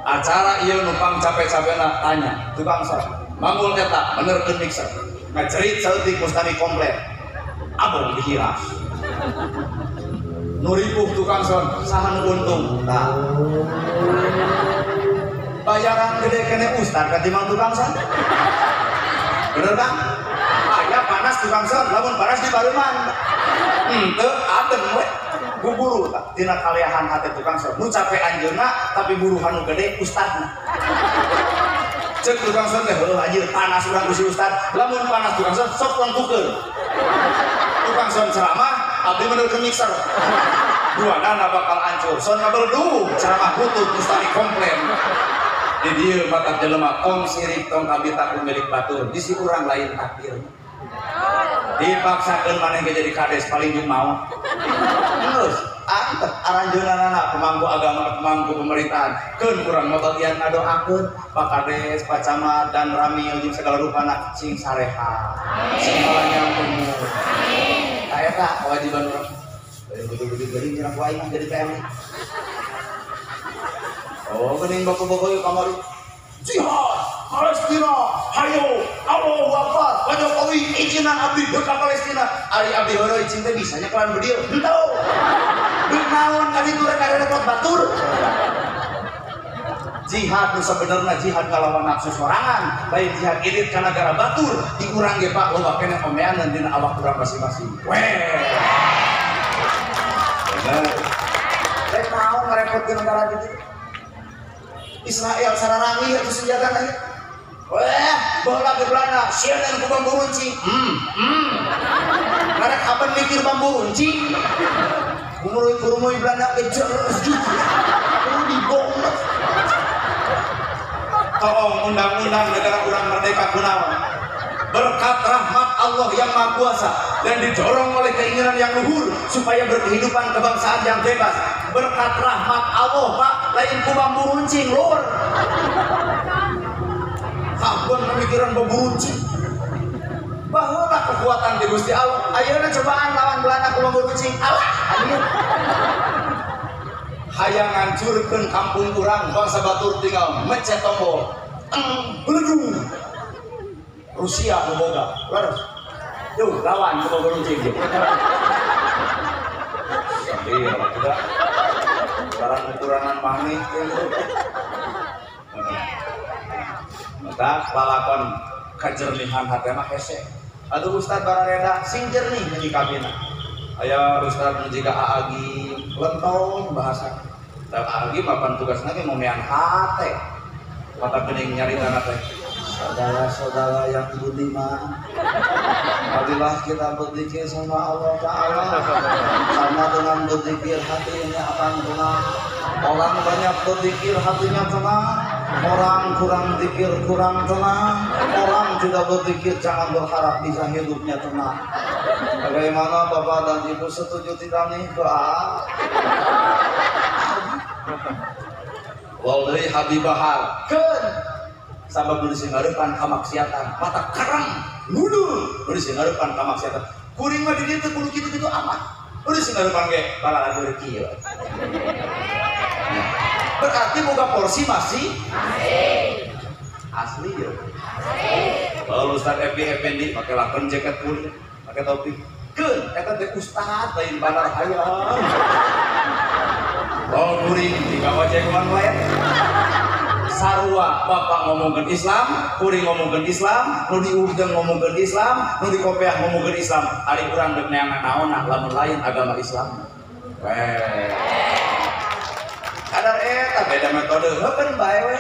Acara ieu numpang capek-capekna tanya tukang son. Manggul eta benerkeun mixer. Ngacerit saeutik mustani komplet. Abong dihiras. Nu ripuh tukang son, saha nu untung? Tah. Bayaran gede kene ustad katimbang tukang son. Bener kan? Aya panas tukang son, lamun panas di baruman. Henteu adem we. Guburu tak tina kaleahan hate tukang son. Nu capek anjeunna tapi buruhan nu gede ustadna. Cek tukang son teh heuh anjir panas urang ku si ustad. Lamun panas tukang son sok urang tukeun. Tukang son ceramah abdi menerkeun mixer. Dua dana bakal hancur. Son ngabeledug ceramah butut mustani komplain. Di dieu mata jelema tong sirik tong kabita ku milik batur. Di si urang lain takdir. Dipaksakeun maneh ge jadi kades paling jeung mau. Geus, antep aranjeunana pemangku agama, pemangku pemerintahan. Keun urang mah bagian ngadoakeun Pak Kades, Pak Camat dan Ramil jeung segala rupana sing sareha. Sing panjang umur. Amin. Tah eta kewajiban urang. Gede-gede nyerang ku aing jadi PMI. Oh, geuning baku-baku ieu kamari. Jihad Palestina, hayo, Allahu Akbar, Pak Jokowi, izinan abdi ka Palestina. Ari abdi heureuy cing teh bisanya kelan bedil. Henteu. Deuk naon ka ditu rek karepot batur. Jihad nu sabenerna jihad ngalawan nafsu sorangan, lain jihad irit ka nagara batur. Di urang ge Pak loba keneh omeaneun dina awak urang masing-masing. Weh. Bener. Rek naon ngarepotkeun negara kitu? Israel sararangi atau senjata lagi. Wah, baheula ke Belanda, sieun ku bambu runcing. Ngarek kapan mikir bambu runcing? Gumurui-gumurui Belanda kejer kudu dibom. Tolong undang-undang negara urang merdeka kunaon. Berkat rahmat Allah yang Maha Kuasa dan didorong oleh keinginan yang luhur supaya berkehidupan kebangsaan yang bebas. Berkat rahmat Allah, Pak, lain ku bambu runcing, lur. Kapan pemikiran bambu runcing? Baheula kekuatan di Gusti Allah. Ayeuna cobaan lawan Belanda ku bambu runcing. Alah, ayeuna. Hayang ngancurkeun kampung urang, bangsa batur tinggal mencet tombol. Teng, beledung. Rusia nu boga. Leres. Yuh, lawan ku bambu runcing. Iya, tidak. Barang ukurangan maneh maka lalakon kajernihan hate mah hese. Aduh Ustad barareda sing jernih menyikapina. Aya Ustad nu jiga Aagi lentong bahasa. Da Aagi mapan tugasna ge ngomean hate. Mata geuning nyaritana teh. Saudara-saudara yang budiman, marilah kita berzikir sama Allah Ta'ala. Sama dengan berzikir hati ini akan tenang. Orang banyak berzikir hatinya tenang. Orang kurang zikir kurang tenang. Orang tidak berzikir jangan berharap bisa hidupnya tenang. Bagaimana Bapak dan Ibu setuju tidak nih? Doa. Lol deui Habib Bahar keun sabab nu disingareupan kamaksiatan mata kereng nuduh nu disingareupan kamaksiatan kuring mah di dieu teu kudu kitu-kitu amat nu disingareupan ge balalagur kieu. Berarti boga porsi masih asli ya. Lalu Ustaz Epi Effendi pakai lakon jaket kulit, pakai topi. Keun eta teh ustaz lain bandar hayam. Oh kuring tiga ojek online. Sarua bapak ngomongkeun Islam, kuring ngomongkeun Islam, nu di Ugeng ngomongkeun Islam, nu di Kopeah ngomongkeun Islam. Ari urang deuk neangan naonna lamun lain agama Islam. Weh. Kadar eta beda metode, heukeun bae we.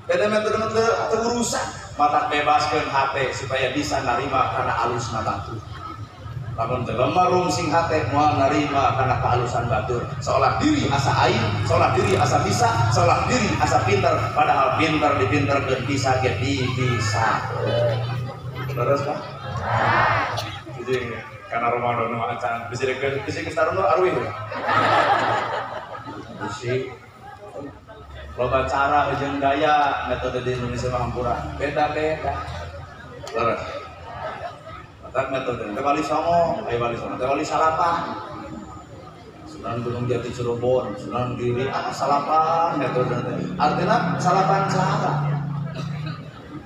Beda metode teu urusan. Mata bebaskeun hate supaya bisa narima kana alusna batur. Lamun jelema rungsing hate moal narima kana kealusan batur. Seolah diri asa aing, seolah diri asa bisa, seolah diri asa pinter, padahal pinter dipinterkeun bisa ge dibisa. Leres Pak? Jadi kana Ramadan mah acan bisi deukeun bisi geus tarung aruih. Bisi loba cara jeung gaya metode di Indonesia mah hampura beda-beda. Leres. Mata metode teh wali songo, aya wali songo teh wali salapan. Sunan Gunung Jati Cirebon, Sunan Giri, ah salapan metode teh. Artinya salapan cara.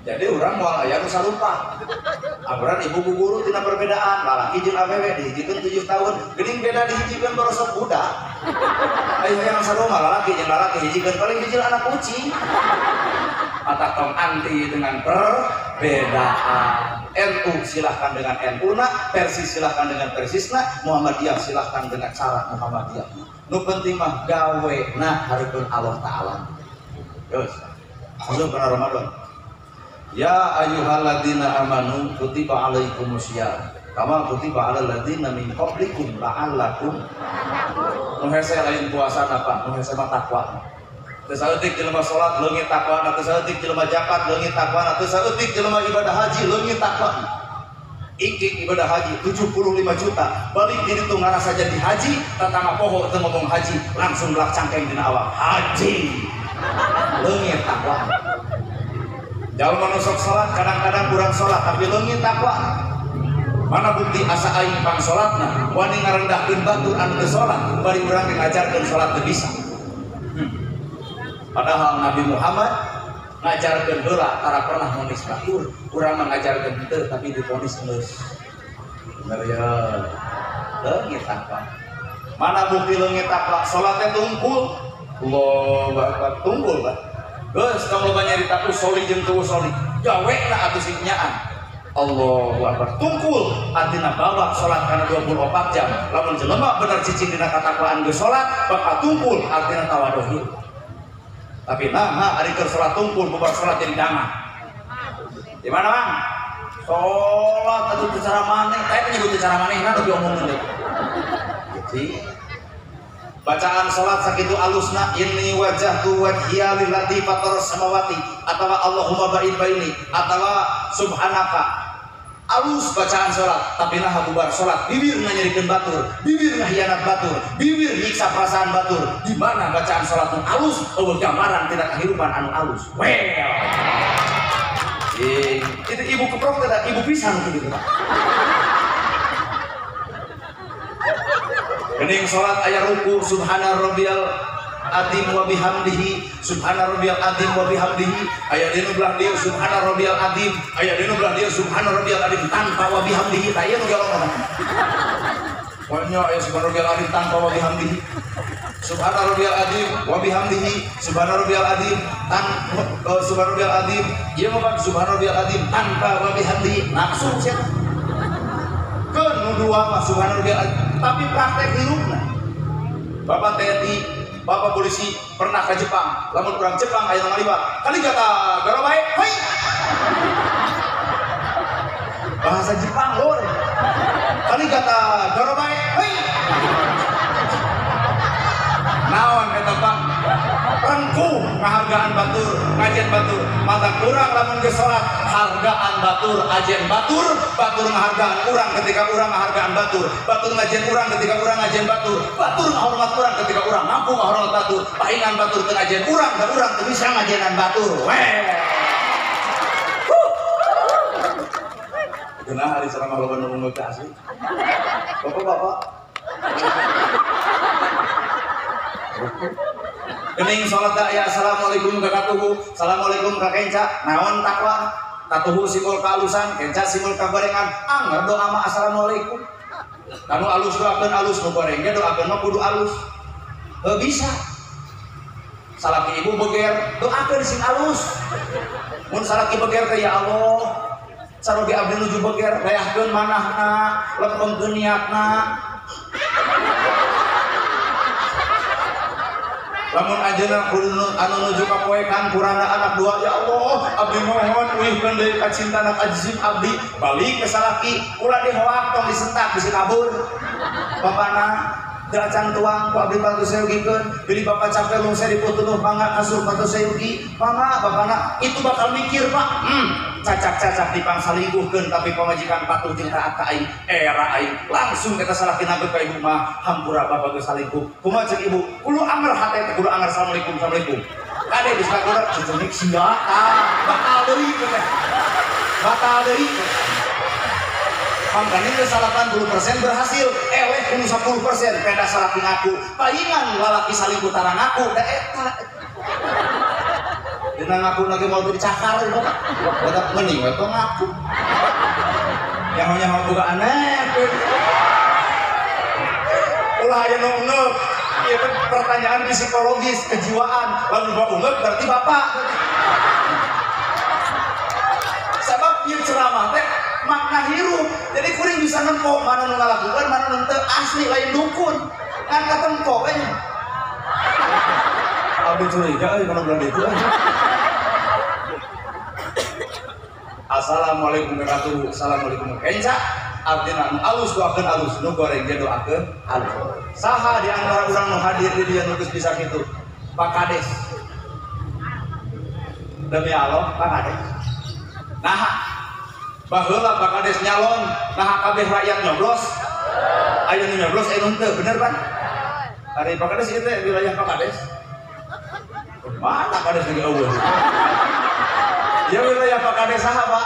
Jadi urang moal aya nu sarupa. Angguran ibu guru tina perbedaan, lalaki jeung awewe dihijikeun 7 tahun, geuning beda dihijikeun borosok budak. Ayo yang sarua lalaki jeung lalaki hijikeun paling bijil anak kucing. Mata tong anti dengan perbedaan. NU silahkan dengan NU na, Persis silahkan dengan Persisna, Muhammadiyah silahkan dengan cara Muhammadiyah. Nu penting mah gawe na hareupeun Allah Ta'ala. Terus, masuk kana Ramadan. Ya ayyuhalladzina amanu kutiba alaikumusiyam kama kutiba alal ladzina min qablikum la'allakum. Nu hese lain puasa napa, nu hese mah takwa. Teu saeutik jelema salat leungit takwana, teu saeutik jelema zakat leungit takwana, teu saeutik jelema ibadah haji leungit takwana. Ingkik ibadah haji 75 juta, balik di ditu ngarasa jadi haji, tatangga poho teu ngomong haji, langsung lak cangkeng dina awak haji. Leungit takwa. Jalma nu sok salat kadang-kadang kurang salat tapi leungit takwa. Mana bukti asa aing pang salatna wani ngarendahkeun batur anu teu salat, bari urang ngajarkeun salat teu bisa. Padahal Nabi Muhammad ngajarkeun heula tara pernah monis batur, urang mah ngajarkeun henteu tapi divonis geus. Bener ya. Leungit takwa. Mana bukti leungit takwa? Salatnya tungkul. Allahu Akbar, tungkul Pak. Geus tong loba nyarita usoli jeung teu usoli. Gawena atuh sing nyaan. Allahu Akbar. Tungkul artina bawa salat kana 24 jam. Lamun jelema bener cicing dina katakwaan geus salat, bakal tungkul artina tawadohi. Tapi nah, ari keur salat tungkul bubar salat jadi dangan. Di mana, Bang? Salat atuh teu cara maneh, teh nyebut teu cara manehna nu diomongkeun teh. Jadi bacaan salat sakitu alusna inni wajjahtu wajhiya lilladzi fataras samawati atawa Allahumma ba'id baini atawa subhanaka. Alus bacaan salat, tapi nah bubar salat bibir nyerikeun batur, bibir ngahianat batur, bibir nyiksa perasaan batur. Di mana bacaan salat nu alus eueuh gambaran tidak kehidupan anu alus. Well. Itu ibu keprok tidak, ibu pisan gitu Pak. Gening salat aya ruku subhana rabbiyal azim wa bihamdihi subhana rabbiyal azim wa bihamdihi aya dinu belah dieu subhana rabbiyal azim aya dinu belah dieu subhana rabbiyal azim tanpa wa bihamdihi tah ieu nu galon. Pokoknya aya subhana rabbiyal azim tanpa wa bihamdihi subhana rabbiyal azim wa bihamdihi subhana rabbiyal azim tan subhana rabbiyal azim ieu mah subhana rabbiyal azim tanpa wa bihamdihi langsung sia. Keun nu dua mah subhana rabbiyal azim tapi praktek hirupna. Bapak TNI, bapak polisi pernah ke Jepang, lamun kurang Jepang aya ngaliwat. Kali kata garobae, hoi. Bahasa Jepang lur. Kali kata garobae, hoi. Naon eta Pak? Rengkuh. ngahargaan batur, ngajen batur. Mata kurang lamun geus salat, hargaan batur, ajen batur, batur ngahargaan urang ketika urang ngahargaan batur, batur ngajen urang ketika urang ngajen batur, batur ngahormat urang ketika urang mampu ngahormat batur, pahingan batur teu ngajen urang, da urang teu bisa ngajenan batur. Weh. Geunah hari ceramah loba nu unggul teh asli. Bapak-bapak. Gening salat ya assalamualaikum ka katuhu, assalamualaikum ka kenca, naon takwa? Katuhu simbol kealusan, kenca simbol kagorengan, anger doa mah assalamualaikum. Kanu alus doakeun alus, nu goreng ge doakeun mah kudu alus. Heuh bisa. Salaki ibu beger, doakeun sing alus. Mun salaki beger teh ya Allah, saroge abdi nuju beger, leahkeun manahna, lempengkeun niatna. Lamun anjeunna kudu anu nuju ka poekan kurana anak dua, ya Allah, abdi mohon uihkeun deui ka cintana ka abdi, balik ke salaki, ulah dihoak tong disentak bisi kabur. Bapana teu acan tuang ku abdi bantu sayugikeun, bilih bapak capek lungse diputunuh mangga kasur bantu sayugi, mangga bapana itu bakal mikir Pak. Cacak-cacak dipangsalingkuhkeun tapi pamajikan patuh jeung taat ka aing, era aing langsung kita salaki nangkeut ka ibu mah, hampura bapak geus salingkuh. Kumaha ceuk ibu? Kudu anger hate teh kudu anger assalamualaikum assalamualaikum. Kade geus kagurat cucunik sia tah bakal deui teh. Batal deui. Mangkane geus 80% berhasil, eleh kudu 10% peda salaki ngaku. Paingan lalaki salingkuh tara ngaku da eta. Dina ngaku lagi mau dicakar bapak. Bapak mending we tong ngaku. Nyaho-nyaho boga aneh. Ulah aya nu ungeuk. Ieu teh pertanyaan psikologis, kejiwaan. Lamun bapak ungeuk berarti bapak. Sabab ieu ceramah teh makna hirup. Jadi kuring bisa nempo mana nu ngalakukeun, mana nu teu, asli lain dukun. Ngan katempo we. Abdi curiga euy kana bulan itu. Assalamualaikum warahmatullahi wabarakatuh. Assalamualaikum. Kenca artina nu alus doakeun alus, nu goreng ge doakeun alus. Saha di antara urang nu hadir di dieu nu geus bisa kitu? Pak Kades. Demi Allah, Pak Kades. Naha baheula Pak Kades nyalon, naha kabeh rakyat nyoblos. Aya nu nyoblos aya nu henteu, bener Pan? Ari Pak Kades ieu teh wilayah Pak Kades. Mana Kades lagi eueuh. Ya wilayah Pak Kades saha, Pak?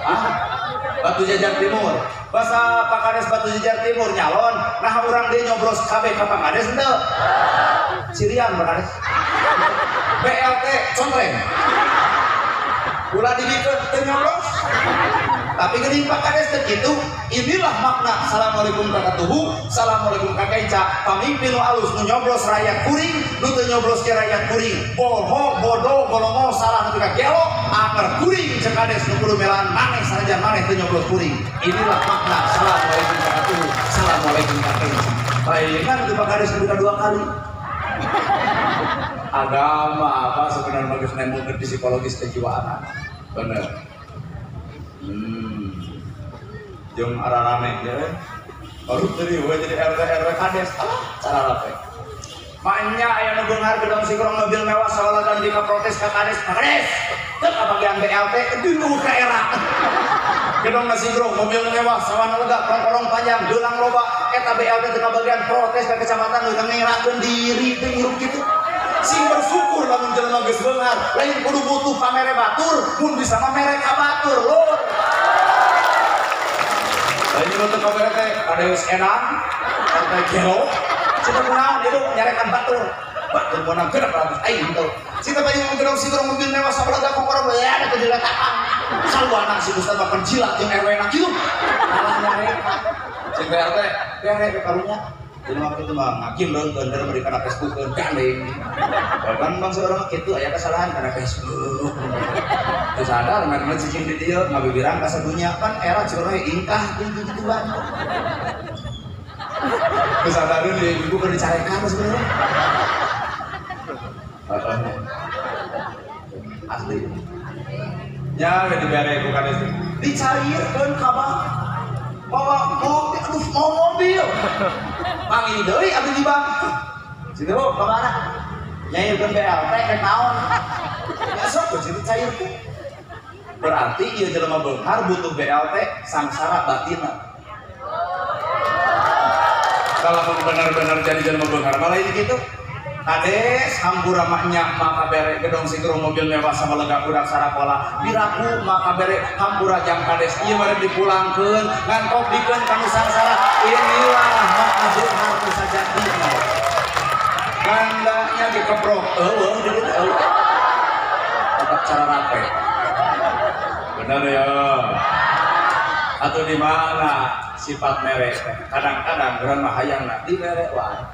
Ah, Batu Jajar Timur. Basa Pak Kades Batu Jajar Timur nyalon, nah urang deui nyoblos kabeh ka Pak Kades henteu? Cirian Pak Kades. BLT contreng. Ulah dibikeun teu nyoblos. Tapi geuning Pak Kades teh kitu, inilah makna assalamualaikum ka katuhu, assalamualaikum ka kenca, pamimpin nu alus nu nyoblos rakyat kuring, nu teu nyoblos ke rakyat kuring. Bohong, bodoh, bolongo, salah nu ka gelo, anger kuring cek Kades nu kudu melaan maneh sanajan maneh teu nyoblos kuring. Inilah makna assalamualaikum ka katuhu, assalamualaikum ka kenca. Bayangan itu Pak Kades kudu dua kali. Agama apa sebenarnya bagus nembungkeun psikologis kejiwaan. Bener. Jeung ararame ya. Baru dari we jadi RT RW Kades. Alah, cara rape. Manya aya nu beunghar gedong sikrong mobil mewah sawalagan dika protes ka Kades. Pak Kades, teu kabagian BLT eueuh ka era. Gedong sikrong mobil mewah sawana lega kongkorong panjang deulang loba eta BLT teu kabagian protes ka kecamatan nu ngerakeun diri teu ngirup kitu. Sing bersyukur lamun jelema geus beunghar, lain kudu butuh pamere batur, mun bisa mah mere ka batur lur. Lain nu teu pamere teh kadeus edan, teh gelo, cita kunaon hidup nyarekan batur. Batur meunang genep ratus aing teu. Cita bayu gedong sigrong mobil mewah sabalaga kongkorong ya teh diletakan. Saluana si ustaz mah penjilat jeung RW na kieu. Kalah nyarekan. Cing RT, bere ke karunya. Jadi waktu itu mah ngakim leungkeun dari mereka na Facebookeun gandeng. Bahkan bangsa orang kitu aya kesalahan karena Facebook. Teu sadar mana cicing di dieu ngabibirang ka sadunya pan era curah ingkah gitu-gituan. Teu sadareun di ibu keur dicarekan sebenarnya. Asli. Nya we dibere ku Kades. Dicairkeun ka bank. Bawa mobil, aduh mau mobil. Panggil deui abdi di bank. Situ ka mana? Nyairkeun BLT rek naon? Ya sok situ cairkeun. Berarti ieu jelema beunghar butuh BLT sangsara batinna. Kalau benar-benar jadi jelema beunghar malah ini gitu. Kades hampura mah nya maka bere gedong sigrong mobil mewah sama lega budak sarakola. Piraku maka bere hampura jang kades ieu mah dipulangkeun ngan kopdikeun ka nu sangsara. Inilah makna beunghar nu sajatina. Gandanya dikeprok eueuh di dieu eueuh. Tetap cara rapi. Benar ya. Atau di mana sifat mere? Kadang-kadang urang mah hayangna dibere wae.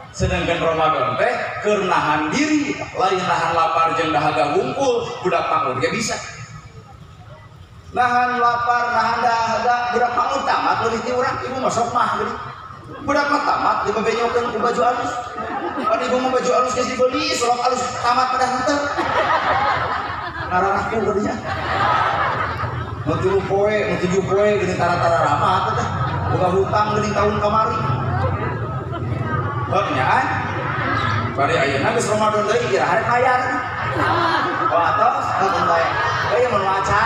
Sedangkan Ramadan teh keur nahan diri, lain nahan lapar jeung dahaga wungkul, budak pangur ge bisa. Nahan lapar, nahan dahaga, budak pangur tamat leuwih ti urang, ibu mah sok mah geuning. Budak mah tamat dibebenyokeun ku baju alus. Pan ibu mah baju alus geus dibeli, solok alus tamat pada henteu. Ngararahkeun geuning. Nu 3 poe, nu 7 poe geuning tara-tara ramat teh. Boga hutang geuning tahun kamari. Heuh nya. Bari ayeuna geus Ramadan deui kira harek bayar. Oh atos heuh bae. Euy mun maca.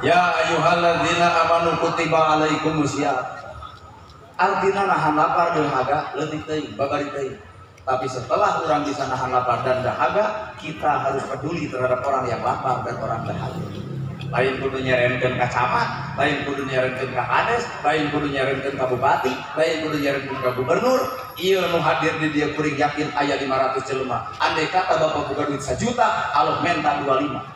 Ya ayyuhalladzina amanu kutiba alaikumusiyam. Artina nahan lapar dahaga leutik teuing, babari teuing. Tapi setelah orang bisa nahan lapar dan dahaga, kita harus peduli terhadap orang yang lapar dan orang dahaga. Lain kudu nyerenkeun ka camat, lain kudu nyerenkeun ka kades, lain kudu nyerenkeun ka bupati, lain kudu nyerenkeun ka gubernur. Ieu nu hadir di dieu kuring yakin aya 500 jelema. Andai kata bapak boga duit 1 juta, aloh menta 25.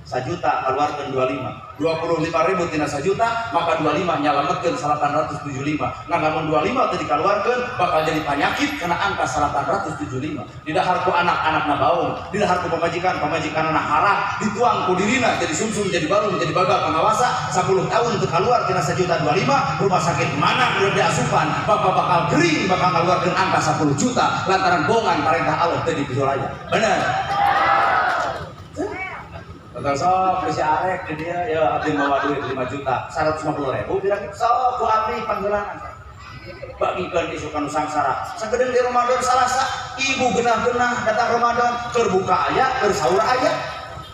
1 juta keluarkan 25. 25.000 tina 1 juta, maka 25 nyalametkeun 875. Ngan lamun 25 teu dikaluarkeun bakal jadi panyakit karena angka 875. Didahar ku anak-anakna baung, didahar ku pamajikan, pamajikanna harap, dituang ku dirina jadi sumsum, jadi balung, jadi bagal pangawasa. 10 tahun teu kaluar tina 1 juta 25, rumah sakit mana udah diasupan, bapak bakal gering bakal ngaluarkeun angka 10 juta lantaran bongan parentah Allah teu dipisolaya. Bener. Bentar sok bisi arek di dia ya abdi mawa duit 5 juta 150.000 pirang sok ku abdi panggeulanan bagikeun isukan nu sangsara sagedeung di Ramadan Salasa ibu genah-genah datang Ramadan keur buka aya keur sahur aya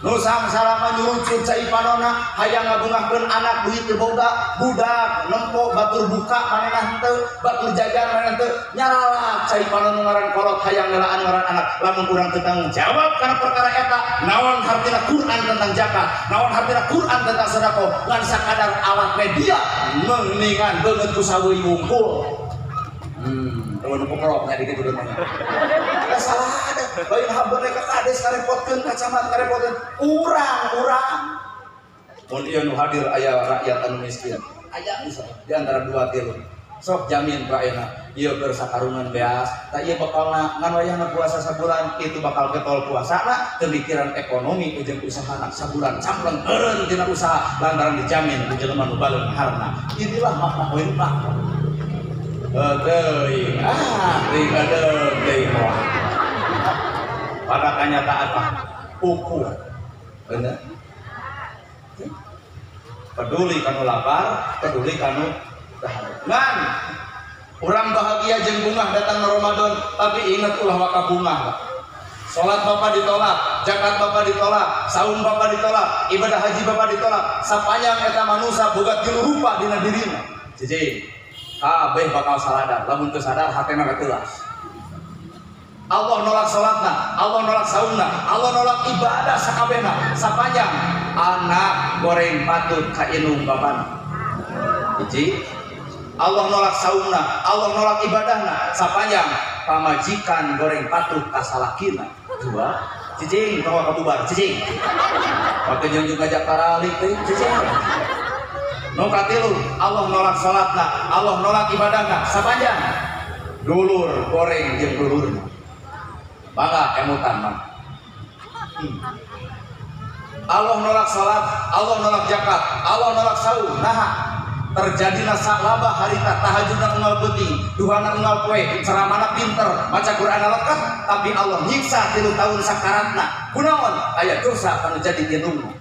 nu sangsara mah nyurucut cai panona hayang ngabungahkeun anak duit teu boga budak nempo batur buka manehna henteu batur jajan manehna henteu nyaralak cai panon ngaran kolot hayang nelaan ngaran anak lamun urang teu tanggung jawab kana perkara eta naon hartina Quran tentang zakat naon hartina Quran tentang sedekah ngan sakadar alat media mendingan beungeut ku saweui wungkul. Eueuh nu pokrok nya dikitu deui mah. Salah ada lain habeurna ka kades karepotkeun ka camat karepotkeun urang-urang. Mun ieu nu hadir aya rakyat anu miskin. Aya bisa di antara 2 tilu. Sok jamin ka ayeuna ieu keur sakarungan beas, tah ieu bakalna ngan wayahna puasa sabulan itu bakal getol puasana teu mikiran ekonomi jeung usahana sabulan campleng eureun tina usaha lantaran dijamin ku jelema nu baleungharna. Inilah makna infak. Teuing ah teuing adeum teuing moal. Pada kenyataan mah ukur. Bener. Peduli kanu lapar, peduli kanu dahaga. Ngan urang bahagia jeung bungah datang Ramadan, tapi ingat ulah waka bungah. Salat bapak ditolak, zakat bapak ditolak, saum bapak ditolak, ibadah haji bapak ditolak. Sapanjang eta manusia boga tilu rupa dina dirina. Cicing, kabeh bakal saladar, lamun teu sadar hatena teulas. Allah nolak salatna, Allah nolak saumna, Allah nolak ibadah sakabehna sapanjang anak goreng patut ka indung bapana. Hiji, Allah nolak saumna, Allah nolak ibadahna sapanjang pamajikan goreng patut ka salakina. Dua, cicing tong kabubar, cicing. Pake jeung ngajak paralik teh, cicing. Nu katilu, Allah nolak salatna, Allah nolak ibadahna sapanjang dulur goreng jeung dulurna. Mangga emutan mah. Allah nolak salat, Allah nolak zakat, Allah nolak saum. Nah, terjadilah saklabah harita tahajudna unggal peuting, duhana unggal poe, ceramahna pinter, maca Qur'an lekat, tapi Allah nyiksa 3 tahun sakaratna. Kunaon? Aya dosa anu jadi indungna.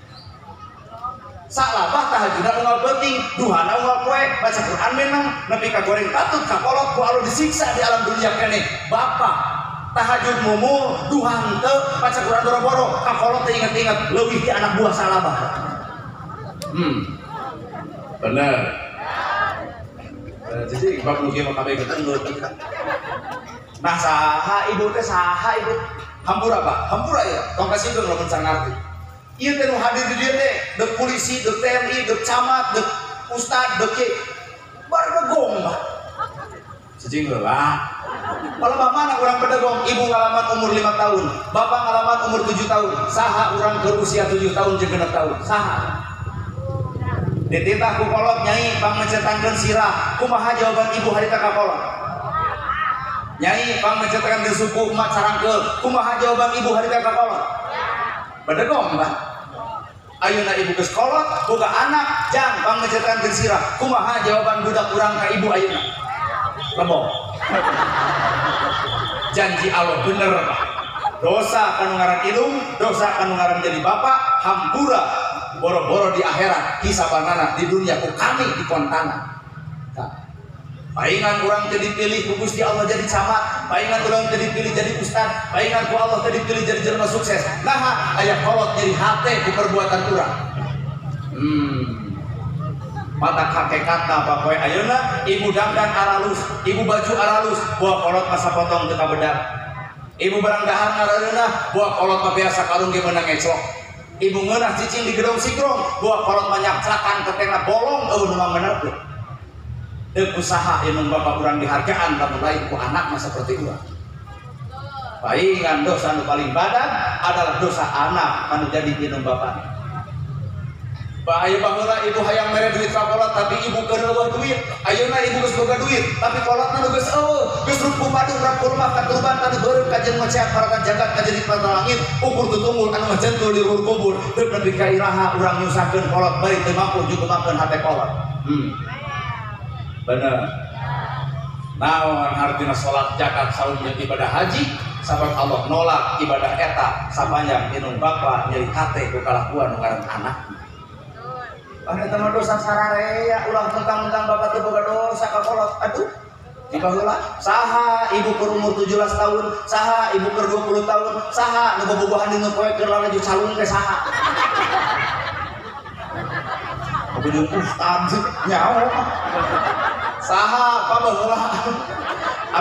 Salabah tahajudna unggal penting, duhana unggal poe, baca Quran menang, nepi ka goreng patut ka kolot ku Allah disiksa di alam dunia keneh. Bapak tahajud mumul, duha henteu, baca Quran boro-boro, ka kolot teu inget-inget, leuwih ti anak buah salabah. Bener. Jadi bab nu kieu mah kabeh ketendut. Nah saha ibu teh saha ibu? Hampura Pak, hampura ya, tong kasihkeun lamun can ngarti. Ieu teh nu hadir di dieu teh, deuk polisi, deuk TNI, deuk camat, deuk ustad, deuk kiai. Bardegong Pak. Cicing heula. Palebah mana urang bedegong? Ibu ngalaman umur 5 tahun, bapak ngalaman umur 7 tahun. Saha urang keur usia 7 tahun jeung 6 tahun? Saha? Dititah ku kolot nyai pangmencetankeun sirah. Kumaha jawaban ibu harita ka kolot? Nyai pangmencetakan suku emak carangkeul. Kumaha jawaban ibu harita ka kolot? Bedegong Pak. Ayeuna ibu geus kolot, boga anak, jang pangmencetakan sirah. Kumaha jawaban budak urang ka ibu ayeuna? Lebok. Janji Allah bener Pak. Dosa kanu ngaran ilung, dosa kanu ngaran jadi bapak, hampura boro-boro di akhirat, hisabanana di dunia ku kami di kontana. Paingan urang teu dipilih ku Gusti Allah jadi camat, paingan urang teu dipilih jadi ustad, paingan ku Allah teu dipilih jadi jelema sukses. Naha aya kolot nyeri hate ku perbuatan urang. Mata hakikatna papoe ayeuna ibu dangdan aralus, ibu baju aralus, buah kolot masa potong teu kabedak. Ibu barang dahar ngareunah, buah kolot mah biasa karung ge meunang ngeclok. Ibu ngeunah cicing di gedong sikrong, buah kolot mah nyakcakan ketena bolong eueuh nu mangmenerkeun. Deuk usaha indung bapak urang dihargaan lamun lain ku anak mah seperti urang. Paingan dosa nu paling badan adalah dosa anak anu jadi indung bapak. Bahaya baheula ibu hayang mere duit ka kolot tapi ibu keur eueuh duit. Ayeuna ibu geus boga duit tapi kolotna nu geus eueuh, geus rupuh padu rangkul mah katurban kanu beureum kajen ngoceak maratan jagat kajen mata langit ukur tutunggul anu ngajentul di luhur kubur deuk nepi ka iraha urang nyusahkeun kolot bari teu mampu jukumakeun hate kolot. Bener. Naon artina salat, zakat, saum jeung ibadah haji sabab Allah nolak ibadah eta sapanjang indung bapa nyeri hate ku kalakuan nu ngaran anak. Ah eta mah dosa sararea ulah mentang-mentang bapak teu boga dosa ka kolot. Aduh. Di baheula saha ibu keur umur 17 tahun, saha ibu keur 20 tahun, saha nu bobogohan dina poe keur lalajo calung teh saha. Jeung ustad nyaho. Saha pabaheula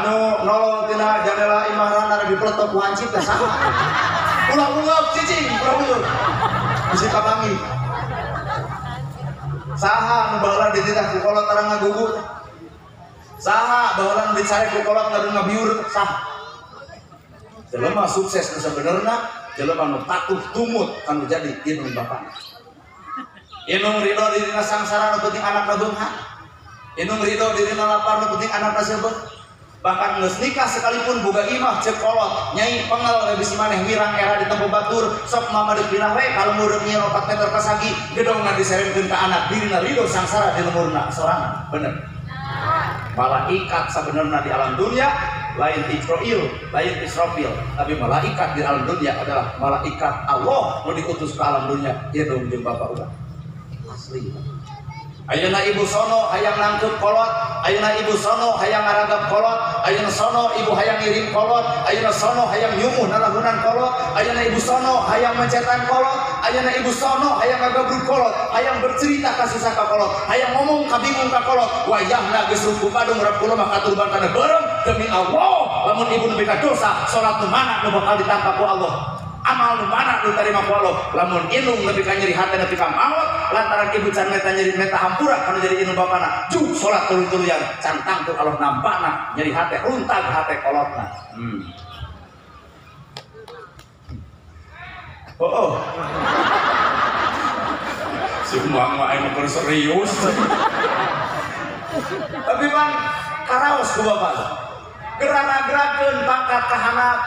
anu nolol tina jandela imah rana dipeletok ku hancip teh saha. Ulah ungeup cicing, ulah ungeup. Bisi kapanggih. Saha nu baheula dititah ku kolot tarang ngagugu. Saha baheula nu dicare ku kolot ngadu ngabiur saha. Jelema sukses nu sabenerna, jelema nu patuh tumut kanu jadi indung bapana. Indung ridho dirina sangsara nu penting anakna beunghar. Indung ridho dirina lapar nu penting anakna seubeuh. Bahkan geus nikah sekalipun boga imah ceuk kolot, nyai pengel we bisi maneh wirang era di tempo batur, sok mama deuk pindah we ka lembur nyieun 4 meter pasagi, gedongna diseremkeun ka anak, dirina ridho sangsara di lemurna sorangan. Bener. Malaikat sabenerna di alam dunia lain Israil, lain Israfil, tapi malaikat di alam dunia adalah malaikat Allah nu diutus ke alam dunia indung jeung bapa urang. Asli. Ayeuna ibu sono hayang nangkep kolot, ayeuna ibu sono hayang ngaragap kolot, ayeuna sono ibu hayang ngirim kolot, ayeuna sono hayang nyumuh nalahunan kolot, ayeuna ibu sono hayang mencetan kolot, ayeuna ibu sono hayang ngagabrug kolot, hayang bercerita kasusah ka kolot, hayang ngomong kabingung ka kolot, wayahna geus ruku padung rap kula mah katurban kana beureum demi Allah, lamun ibu nepi ka dosa, salat nu mana nu bakal ditampa ku Allah. Amal nu mana nu tarima ku Allah, lamun indung nepi ka nyeri hate nepi ka maot lantaran ibu can meta nyeri meta hampura kanu jadi indung bapana juk salat tuluy-tuluyan can tangtu Allah nampana nyeri hate runtag hate kolotna. Oh, oh. Si mama emang keur serius. Tapi bang karaos ku bapak gerara-gerakeun pangkat ka handap,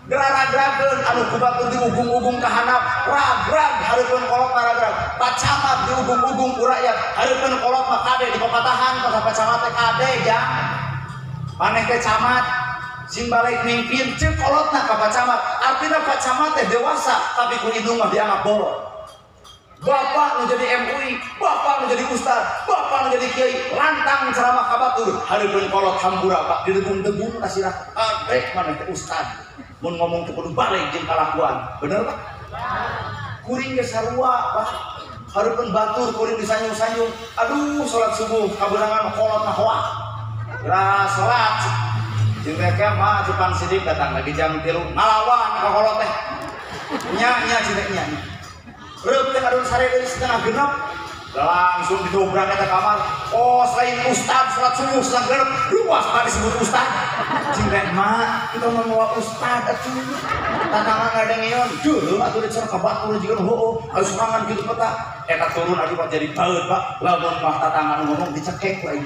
gerara-gerakeun anu ku batur diugung-ugung ka handap, rag-rag hareupeun kolot mah rag-rag, Pak Camat diugung-ugung ku rakyat, hareupeun kolot mah kade di papatahan ka Pak Camat teh kade jang. Maneh teh camat sing balik mimpin ceuk kolotna ka Pak Camat, artina Pak Camat teh dewasa tapi ku indung mah dianggap bolong. Bapak nu jadi MUI, bapak nu jadi ustad, bapak nu jadi kiai, lantang ceramah ka batur, hareupeun kolot hampura Pak, didegung-degung ka sirah. Rek maneh teh ustad. Mun ngomong teh kudu balik jeung kalakuan. Bener Pak? Kuring ge sarua Pak. Hareupeun batur kuring disanyung-sanyung. Aduh salat subuh kabeunangan kolot mah hoak. Geura salat. Jeung teh mah Jepang Sidik datang lagi jam 3 ngalawan ka kolot teh. Nya nya cing teh nya. Reup teh ngadon sare deui 5:30 langsung didobrak eta kamar. Oh selain ustad salat subuh 5:30 luas tadi disebut ustad. Cing teh mah kita mah ustad atuh. Tatangan ngadengeun deuh atuh dicer ka batur jiga heueuh anu serangan kitu peta. Eta turun aduh Pak jadi baeud Pak. Lamun mah tatangan ngomong dicekek ku aing.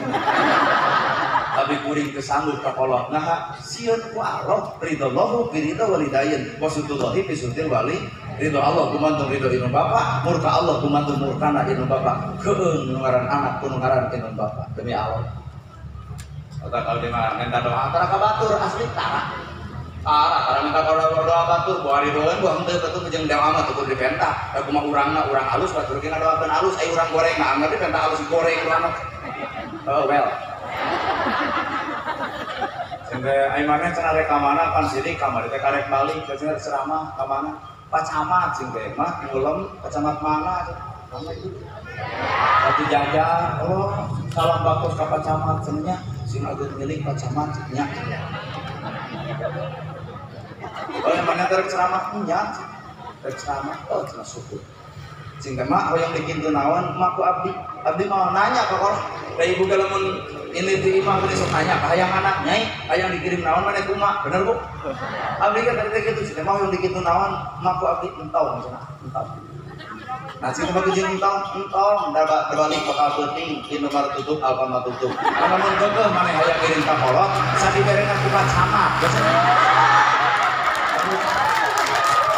Tapi kuring teu sanggup ka kolot. Nah sieun ku Allah ridallahu bi ridha walidain wa sutullahi bi sutil wali. Ridho Allah gumantung ridho inun bapak, murka Allah gumantung murkana inun bapak, keung nu ngaran anak ku nu ngaran inun bapak. Demi Allah. Otak kalau dia minta doa tara ka batur asli tara. Tara tara minta doa batur buah ridhoeun buah henteu batur jeung doa mah teu kudu dipenta. Da kumaha urangna urang alus batur ge ngadoakeun alus ai urang goreng mah anggar dipenta alus goreng urangna. Oh well. Sampai ai maneh cenah rek ka mana pan sidik kamari teh karek balik cenah ceramah ka mana? Pak Camat sing teh mah ngulem Pak Camat mana mana itu Batu Jajar oh salam bakos ka Pak Camat cenah sing ageut milik Pak Camat nya. Oh yang mana teh ceramah nya rek ceramah oh cenah syukur sing teh mah hoyong dikintu naon mah ku abdi abdi mau nanya ka kolot da ibu ge lamun ini ti imah geus sok nanya ka hayang anak nyai hayang dikirim naon maneh kumaha bener Bu abdi kan tadi kitu sih mah hoyong dikitu naon mah ku abdi entong cenah entong nah sing mah jeung entong entong balik bakal peuting Indomaret tutup Alfamart tutup lamun keukeuh maneh hayang kirim ka kolot sadiberena ku Pak Camat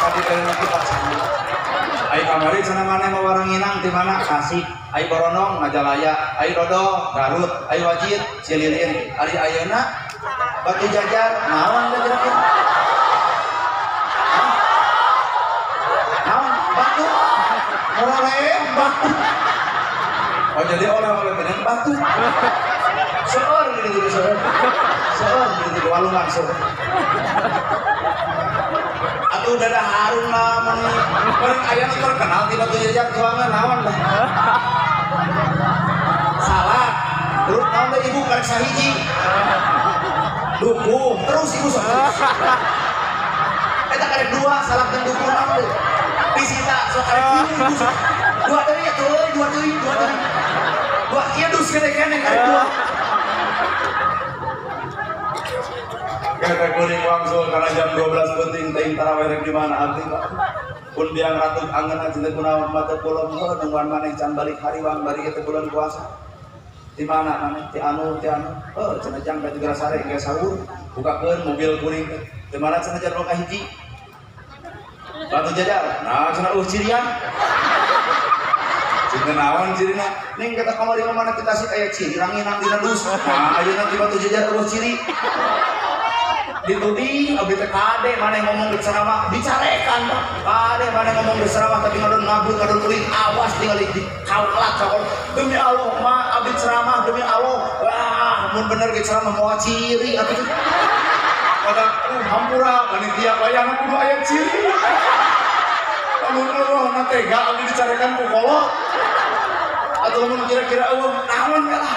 sadiberena ku Pak Camat ai kamari cenah maneh mawa ranginang ti mana Tasik ai Boronong Majalaya ai Dodol Garut ai Wajid Cililin ari ayeuna Batu Jajar naon da kira-kira naon batu oleh batu oh jadi oleh-oleh bener batu seueur gini gitu seueur seueur gini gitu walungan seueur atuh dadah harun lah meni meureun aya nu terkenal ti Batu Jajar tuangan naon dah salah terus naon teh ibu karek sahiji dukung terus ibu sok eta karek dua salah dan dukung naon teh disita sok karek tilu ibu sok dua deui atuh euy dua deui dua deui dua ieu dus gede keneh karek dua. Kata kuring wangsul karena jam 12 penting teuing tarawih rek di mana abdi Pak. Pun biang ratu angeun aja teh kunaon mah teu pulang heuh nungguan maneh can balik hariwang bari ge teu bulan puasa. Di mana maneh ti anu heuh cenah jang ka juga sare ge sahur bukakeun mobil kuring teh. Di mana cenah jadwal ka hiji. Batu Jajar. Nah cenah eueuh cirian. Cina naon cirina ning kata kamari mana kita sih aya ciri ranginang dina dus. Nah ayeuna ti Batu Jajar eueuh ciri. Dituding abdi teh kade maneh ngomong di ceramah dicarekan Pak kade maneh ngomong di ceramah tapi ngadon ngabur ngadon ulin awas tinggal di kaulat cakol demi Allah mah abdi ceramah demi Allah wah mun bener ge ceramah moal ciri atuh kata hampura panitia wayang kudu aya ciri lamun eueuh na tega abdi dicarekan ku kolot atuh lamun kira-kira eueuh naon we lah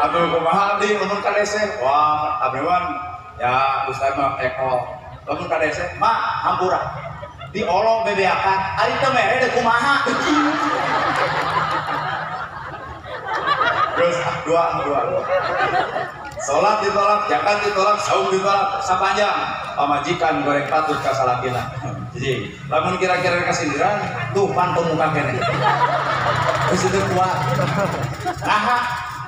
Aduh kumaha abdi lamun ka dese wah abdi mah ya ustaz mah ekol lamun ka dese mah hampura diolong bebeakan ari teu mere deui kumaha terus dua salat ditolak zakat ditolak saum ditolak sapanjang pamajikan goreng patut ka salakina jadi lamun kira-kira kasindiran tuh panto muka keneh geus teu kuat nah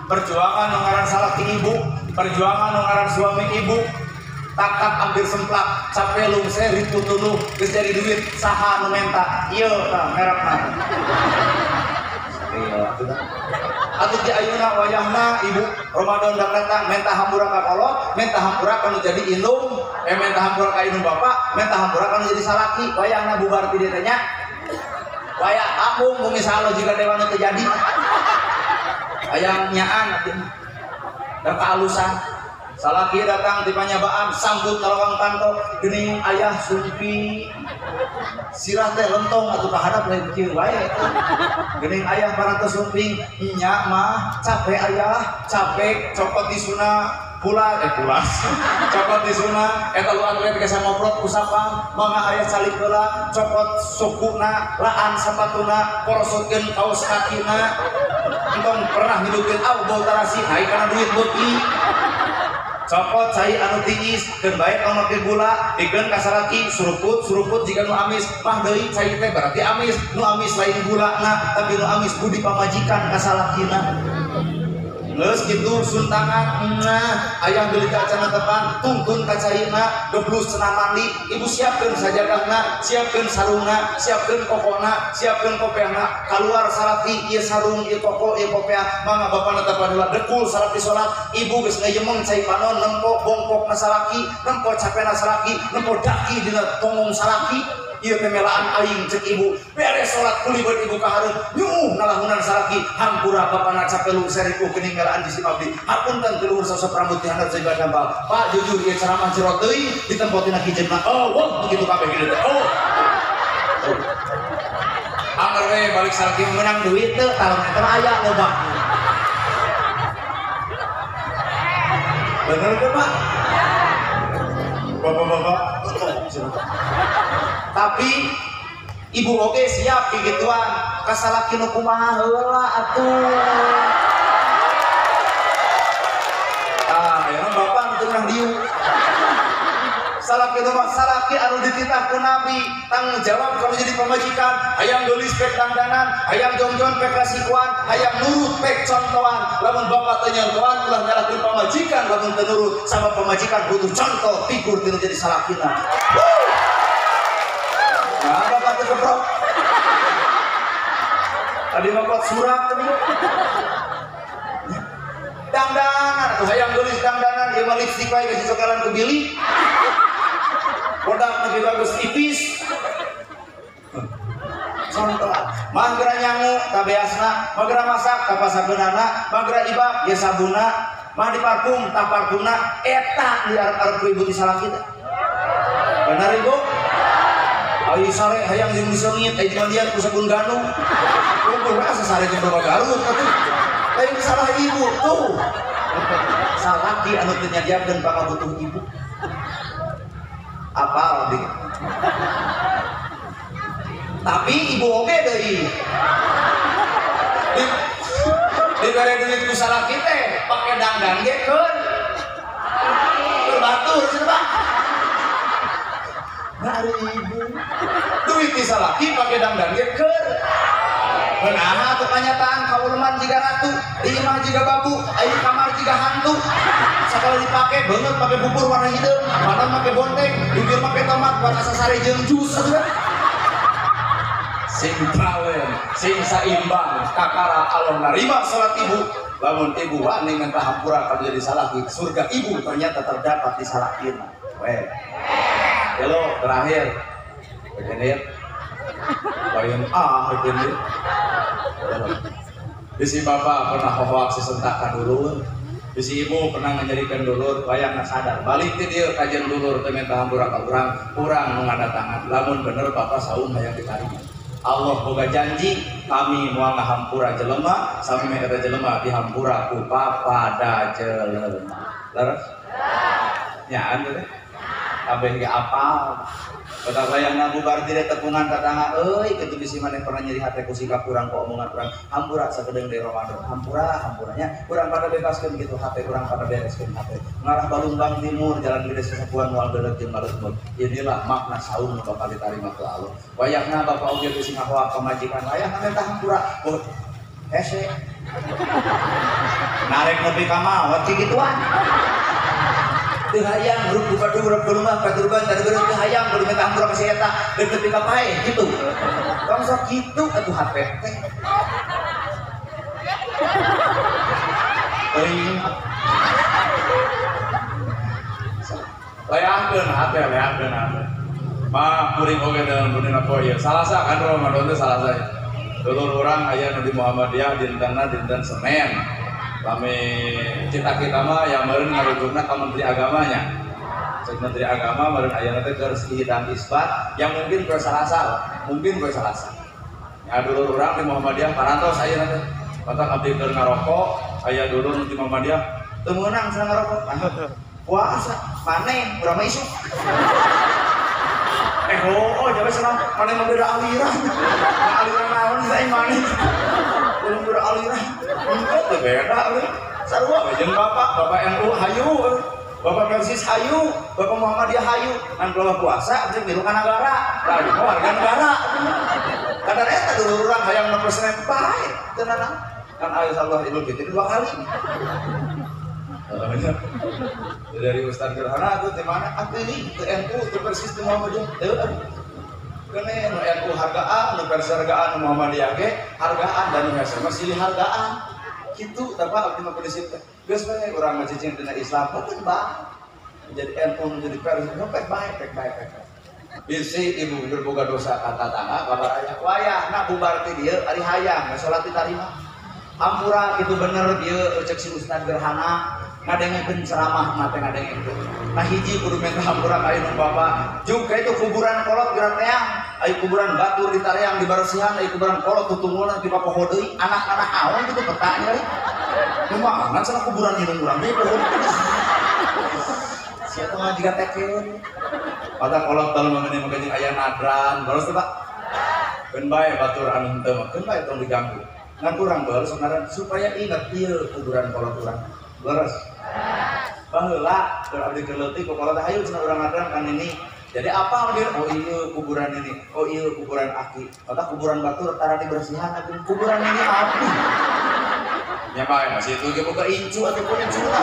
perjuangan nu ngaran salaki ibu perjuangan nu ngaran suami ibu takat hampir semplak capek lungser ribut tuluh geus jadi duit saha nu menta ieu tah merekna iya atuh. Atuh di ayeuna wayahna ibu Ramadan datang menta hampura ka kolot, menta hampura kanu jadi indung, menta hampura ka indung bapak, menta hampura kanu jadi salaki, wayahna bubar ti dieu teh nya. Wayah aku bumi salo jika dewan teu jadi. Hayang nyaan atuh. Da kaalusan. Salaki datang ti panyabaan sambut nalawang panto geuning ayah sumpi. Sirah teh lentong atuh kahadap lain kieu wae eta. Geuning ayah parantos sumping nya mah capek ayah, capek cokot disuna pula pulas. Cokot disuna eta lu atlet geus ngoprot usapang mangga ayah calik heula cokot sukuna laan sapatuna porosotkeun kaos kakina. Entong pernah hidupkeun au bau tarasi naik kana duit beuki. Cokot cai anu tiis keun bae tong make gula dikeun ka salaki suruput suruput jika nu amis mah deui cai teh berarti amis nu amis lain gulana tapi nu amis budi pamajikan ka salakina. Geus kitu suntangan nah ayah beli ka acana tepan tungtun ka caina geblus cenah mandi ibu siapkeun sajadahna siapkeun sarungna siapkeun kokona siapkeun kopeahna kaluar salaki ieu sarung ieu koko ieu kopeah mangga bapana tepan heula dekul salaki salat ibu geus ngayemeng cai panon nempo bongkokna salaki nempo capena salaki nempo daki dina tonggong salaki ieu teh melaan aing cek ibu beres salat kulibet ibu ka hareup nyuuh nalahunan salaki hampura bapana capelu seriku geuning melaan di si abdi hapunten ti luhur sosok rambut ti handap sehingga dambal Pak jujur ieu ceramah jero teuing ditempo tina kijeuna oh wah begitu kabeh kieu teh oh anger we balik salaki meunang duit teu talon eta mah aya loba bener teu Pak bapak-bapak tapi ibu oge siap kegituan kasalaki nu kumaha heula atuh ah ya bapak nu teu dieu salaki nu mah salaki anu dititah ku nabi tanggung jawab kalau jadi pamajikan hayang geulis pek dangdanan hayang jongjon pek rasikuan hayang nurut pek contohan lamun bapak teu nyontohan ulah nyalahkeun pamajikan lamun teu nurut sama pamajikan butuh contoh figur tinu jadi salakina. Nah, bapak teu keprok. Tadi bapak surat tadi. Dangdanan atuh hayang geulis dangdanan ieu mah lipstik wae geus dicokelan ku bili. Bodak lebih bagus tipis. Contoh, mah geura nyangu tabeasna, mah geura masak tapasakeunana, mah geura ibak ye sabuna, mah diparfum taparfumna eta diarep-arep ku ibu ti salaki teh. Bener ibu? Ai sare hayang jeung diseungit, ai dimandian ku sabun gandum. Lumpur asa sare jeung bawa Garut atuh. Lain salah ibu tuh. Salaki anu teu nyadiakeun pangabutuh ibu. Apal di. Tapi ibu oge deui. Dibere duit ku salaki teh pake dangdan ge keun. Keur batur cenah Pak. Nah, ibu duit di salaki pakai dangdan ge keur. Nah, atuh kanyataan kauleman jiga ratu, di imah jiga babu, aya kamar jiga hantu. Sakali dipake beungeut pake bubur warna hideung, panon make bonteng, bibir make tomat warna sasare jeung jus atuh. Sing prawen, sing saimbang, kakara Allah narima salat ibu. Lamun ibu wani minta hampura kalau jadi salaki, surga ibu ternyata terdapat di salakina. Weh. Halo, terakhir. Begini. Bayan ah begini. Bisi bapak pernah hoak sesentakan dulur, bisi ibu pernah ngajarikan dulur, wayang sadar. Balik ti dieu kajian dulur teh minta hampura ka urang, urang nu ngadatangan. Lamun bener bapak saum hayang ditarima. Allah boga janji kami moal ngahampura jelema, sami meh eta jelema dihampura ku papada jelema. Leres? Nyaan teh. Kabeh ge apal. Betapa yang nabu bar tidak tepungan tatangga euy kitu bisi maneh pernah nyeri hate ku sikap urang ku omongan urang hampura sakedeung deui Ramadan hampura hampuranya urang pada bebaskeun kitu hate urang pada bereskeun hate ngarah Balumbang Timur jalan gede sesepuan moal beuleut jeung baleut. Inilah makna saum nu bakal ditarima ku Allah. Wayahna bapak oge bisi ngahoak pamajikan wayahna minta hampura oh hese narek nepi ka maot kituan. Teu hayang grup bupadu grup rumah paturban tadi grup teu hayang kudu minta hampura ka si eta deuk nepi ka pae kitu. Tong sok kitu atuh hate teh. Teuing. Leangkeun hate, leangkeun hate. Mah kuring oge dalam dunia poe ieu. Salasa kan Ramadan teh salasa ya. Dulur urang aya nu di Muhammadiyah dintenna dinten Senin. Lami cita-cita mah yang meureun ngarujukna ka Menteri Agamanya. Cek Menteri Agama meureun ayeuna teh keur sidang isbat yang mungkin poe Salasa, mungkin poe Salasa. Ya dulur urang di Muhammadiyah parantos ayeuna teh. Matak abdi keur ngarokok, aya dulur nu di Muhammadiyah teu meunang cenah ngarokok. Puasa maneh urang mah isuk. Oh, jangan senang, mana yang beda aliran, nah, aliran naon saya mana, belum beda aliran, enggak tuh beda, sarua, jeung bapak, bapak NU hayu, bapak Persis hayu, bapak Muhammadiyah hayu, kan kalau puasa, abdi milu ka nagara, tadi warga negara, kadar eta dulur urang hayang nu presiden bae, teu nanaon, kan ayo Allah Idul Fitri 2 kali. Dari Ustaz Gerhana tuh di mana? Aku ini ke NU, ke Persis, ke Muhammadiyah. Kene nu NU hargaan, nu Persis hargaan, nu Muhammadiyah ge hargaan dan nu SMA silih hargaan. Kitu tah Pak abdi mah prinsip teh. Geus we urang mah cicing dina Islam peuteun bae. Menjadi NU menjadi Persis, nu pek bae, pek bae, pek bae. Bisi ibu berboga dosa ka tatangga kabar aya. Wayahna bubar ti dieu ari hayang salat ditarima. Hampura kitu bener ieu cek si Ustaz Gerhana ngadengekeun ceramah mah teh ngadengekeun. Nah hiji kudu minta hampura ka indung bapa. Juga itu kuburan kolot geura teang, aya kuburan batur ditareang dibaresihan, aya kuburan kolot tutungulna ti papoho deui, anak-anak aon kitu petanya. Kumaha cenah kuburan indung urang deui poho. Sia teh mah jiga tekeun. Pada kolot balu mah mah jeung aya nadran, baros teh Pak. Keun bae batur anu henteu mah, keun bae tong diganggu. Ngan urang baru sebenarnya supaya ingat ieu kuburan kolot urang. Leres. Baheula keur abdi keur leutik ku kolot hayu cenah urang nadran kan ini. Jadi apa dia? Oh iya kuburan ini. Oh iya kuburan aki. Kata kuburan batur tara dibersihan abdi kuburan ini abdi. Nya bae masih itu ge boga incu ataupun incuna.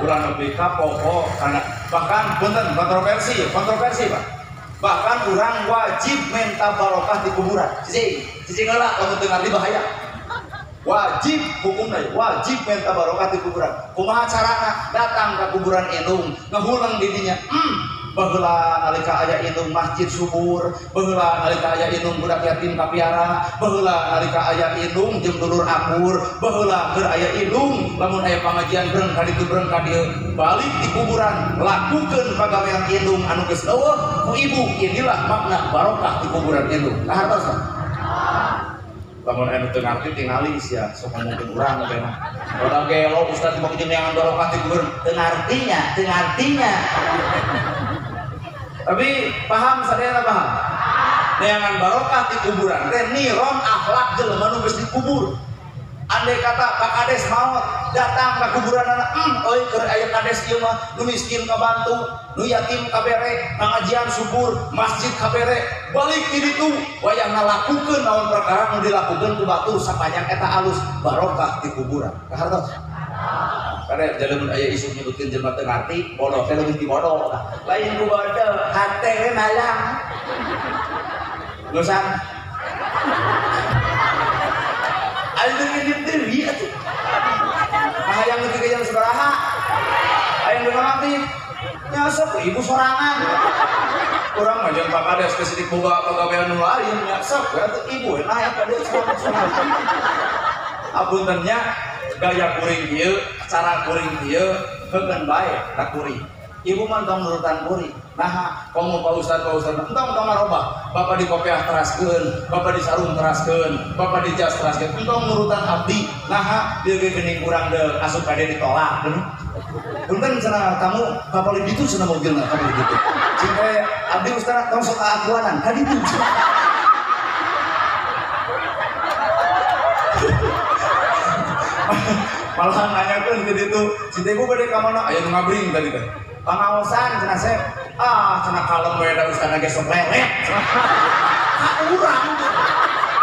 Urang nepi ka poho kana bahkan punten kontroversi, kontroversi Pak. Bahkan orang wajib minta barokah di kuburan. Cicing, cicing heula lamun teu ngarti bahaya. Wajib hukumna, wajib minta barokah di kuburan. Kumaha carana? Datang ke kuburan indung, ngahuleng di dinya. Baheula nalika aya indung masjid subur, baheula nalika aya indung budak yatim kapiara, baheula nalika aya indung jeung dulur akur, baheula keur aya indung lamun aya pangajian breng ka ditu breng ka dieu, balik di kuburan, lakukeun pagawean indung anu geus eueuh ku ibu. Inilah makna barokah di kuburan indung. Kahartos tah? Lamun anu teu ngarti tingali sia sok ngomongkeun urang teh mah. Urang gelo ustaz mah jeung neangan barokah di kuburan, teu ngartinya, teu ngartinya. Tapi paham sadayana paham? Neangan barokah di kuburan teh niron akhlak jelema nu geus dikubur. Andai kata Pak Kades maot datang ke kuburan anak, euy keur aya kades ieu mah nu miskin kabantu, nu yatim kabere, pangajian subur, masjid kabere, balik di ditu wayahna lakukeun naon perkara nu dilakukeun ku batur sapanjang eta alus barokah di kuburan. Kahartos? Karena jalan aya isu nyebutkeun jelema teu ngarti, bodoh teh leuwih ti bodoh. Lain ku bodoh, hate we malang. Lusan. Ayo ngindip deui atuh. Nah hayang nepi ka jam sabaraha? Hayang geus mati. Nya sok ibu sorangan. Urang mah jeung Pak Kades geus diboga pagawean nu lain nya sok we atuh ibu we naik ka dieu sorangan. Apunten nya gaya kuring ieu, cara kuring ieu heukeun bae ka kuring. Ibu mah tong nurutan kuring. Naha komo Pak Ustad, Pak Ustad entong tong ngarobah. Bapak di kopiah teraskeun, bapak di sarung teraskeun, bapak di jas teraskeun. Entong nurutan abdi. Naha dieu ge geuning urang deuk asup ka dieu ditolak. Punten cenah tamu kapal ditu cenah mobilna kapal ditu. Cing we abdi ustaz tong sok aakuanan ka ditu. Malah nanyakeun ke ditu, si teh ibu bade ka mana? Aya nu ngabring tadi teh. Pangaosan cenah sep. Ah, cenah kalem we da ustadna ge sok lelet. Ka urang.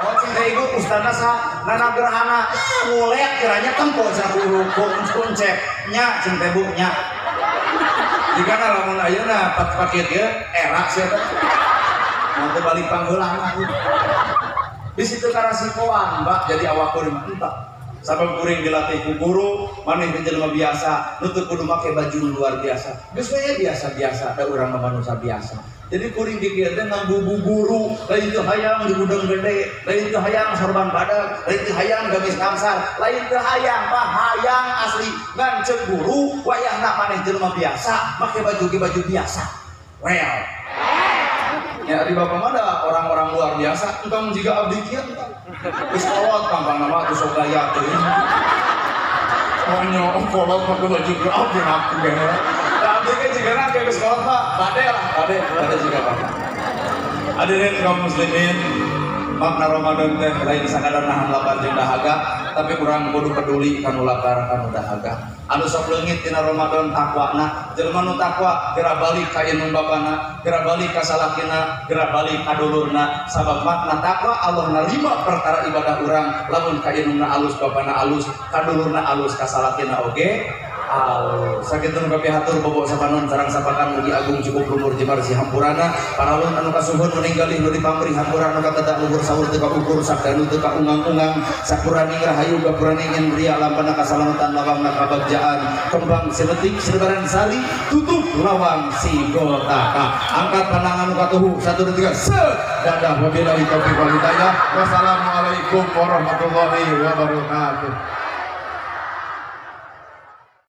Oh, cing teh ibu ustadna sa Nana Gerhana ngulet kiranya tempo cenah kuncep. Nya cing teh bu nya. Jigana lamun ayeuna paket ieu era sia teh. Mun teu balik pangheulana. Di situ karasikoan, Pak, jadi awak kuring entah. Sabab kuring dilatih ku guru, maneh teh jelema biasa, nu teu kudu make baju luar biasa. Geus we biasa-biasa, da urang mah manusia biasa. Jadi kuring dikir teh nganggo guru, lain teu hayang di gudang gede, lain teu hayang sorban badag, lain teu hayang gamis kamsar, lain teu hayang, Pak, hayang asli. Ngan ceuk guru, wayahna maneh jelema biasa, make baju ge baju biasa. Well. Ya di bapak mah ada orang-orang luar biasa, entong jiga abdi kieu entong. Geus kolot pangpangna mah atuh sok gaya teuing. Pokoknya kolot pakai baju ge abdi aku ge. Da abdi ge jigana ge geus kolot mah bade lah, bade, bade jiga bapak. Hadirin kaum muslimin, makna Ramadan teh lain sakadar nahan lapar jeung dahaga, tapi urang kudu peduli kanu lapar kanu dahaga. Anu sok leungit dina Ramadan takwana, jelema nu takwa geura balik ka indung bapana, geura balik ka salakina, geura balik ka dulurna. Sabab makna takwa Allah narima perkara ibadah urang lamun ka indungna alus, bapana alus, ka dulurna alus, ka salakina oge alus. Sakitu nu kapihatur bobo sapanon sareng sapakan mugi agung cukup lumur jemar si hampurana paralun anu kasuhun meninggalih nu dipamrih hampura anu katedak luhur sahur teu kaukur sakdanu teu kaungang-ungang sapuraning rahayu gapuraning indria lampana kasalamatan lawangna kabagjaan kembang siletik silebaran sari tutup lawang si gotaka angkat pandangan nu katuhu 1 2 3 set dadah wabillahi taufiq wal hidayah. Wassalamualaikum warahmatullahi wabarakatuh.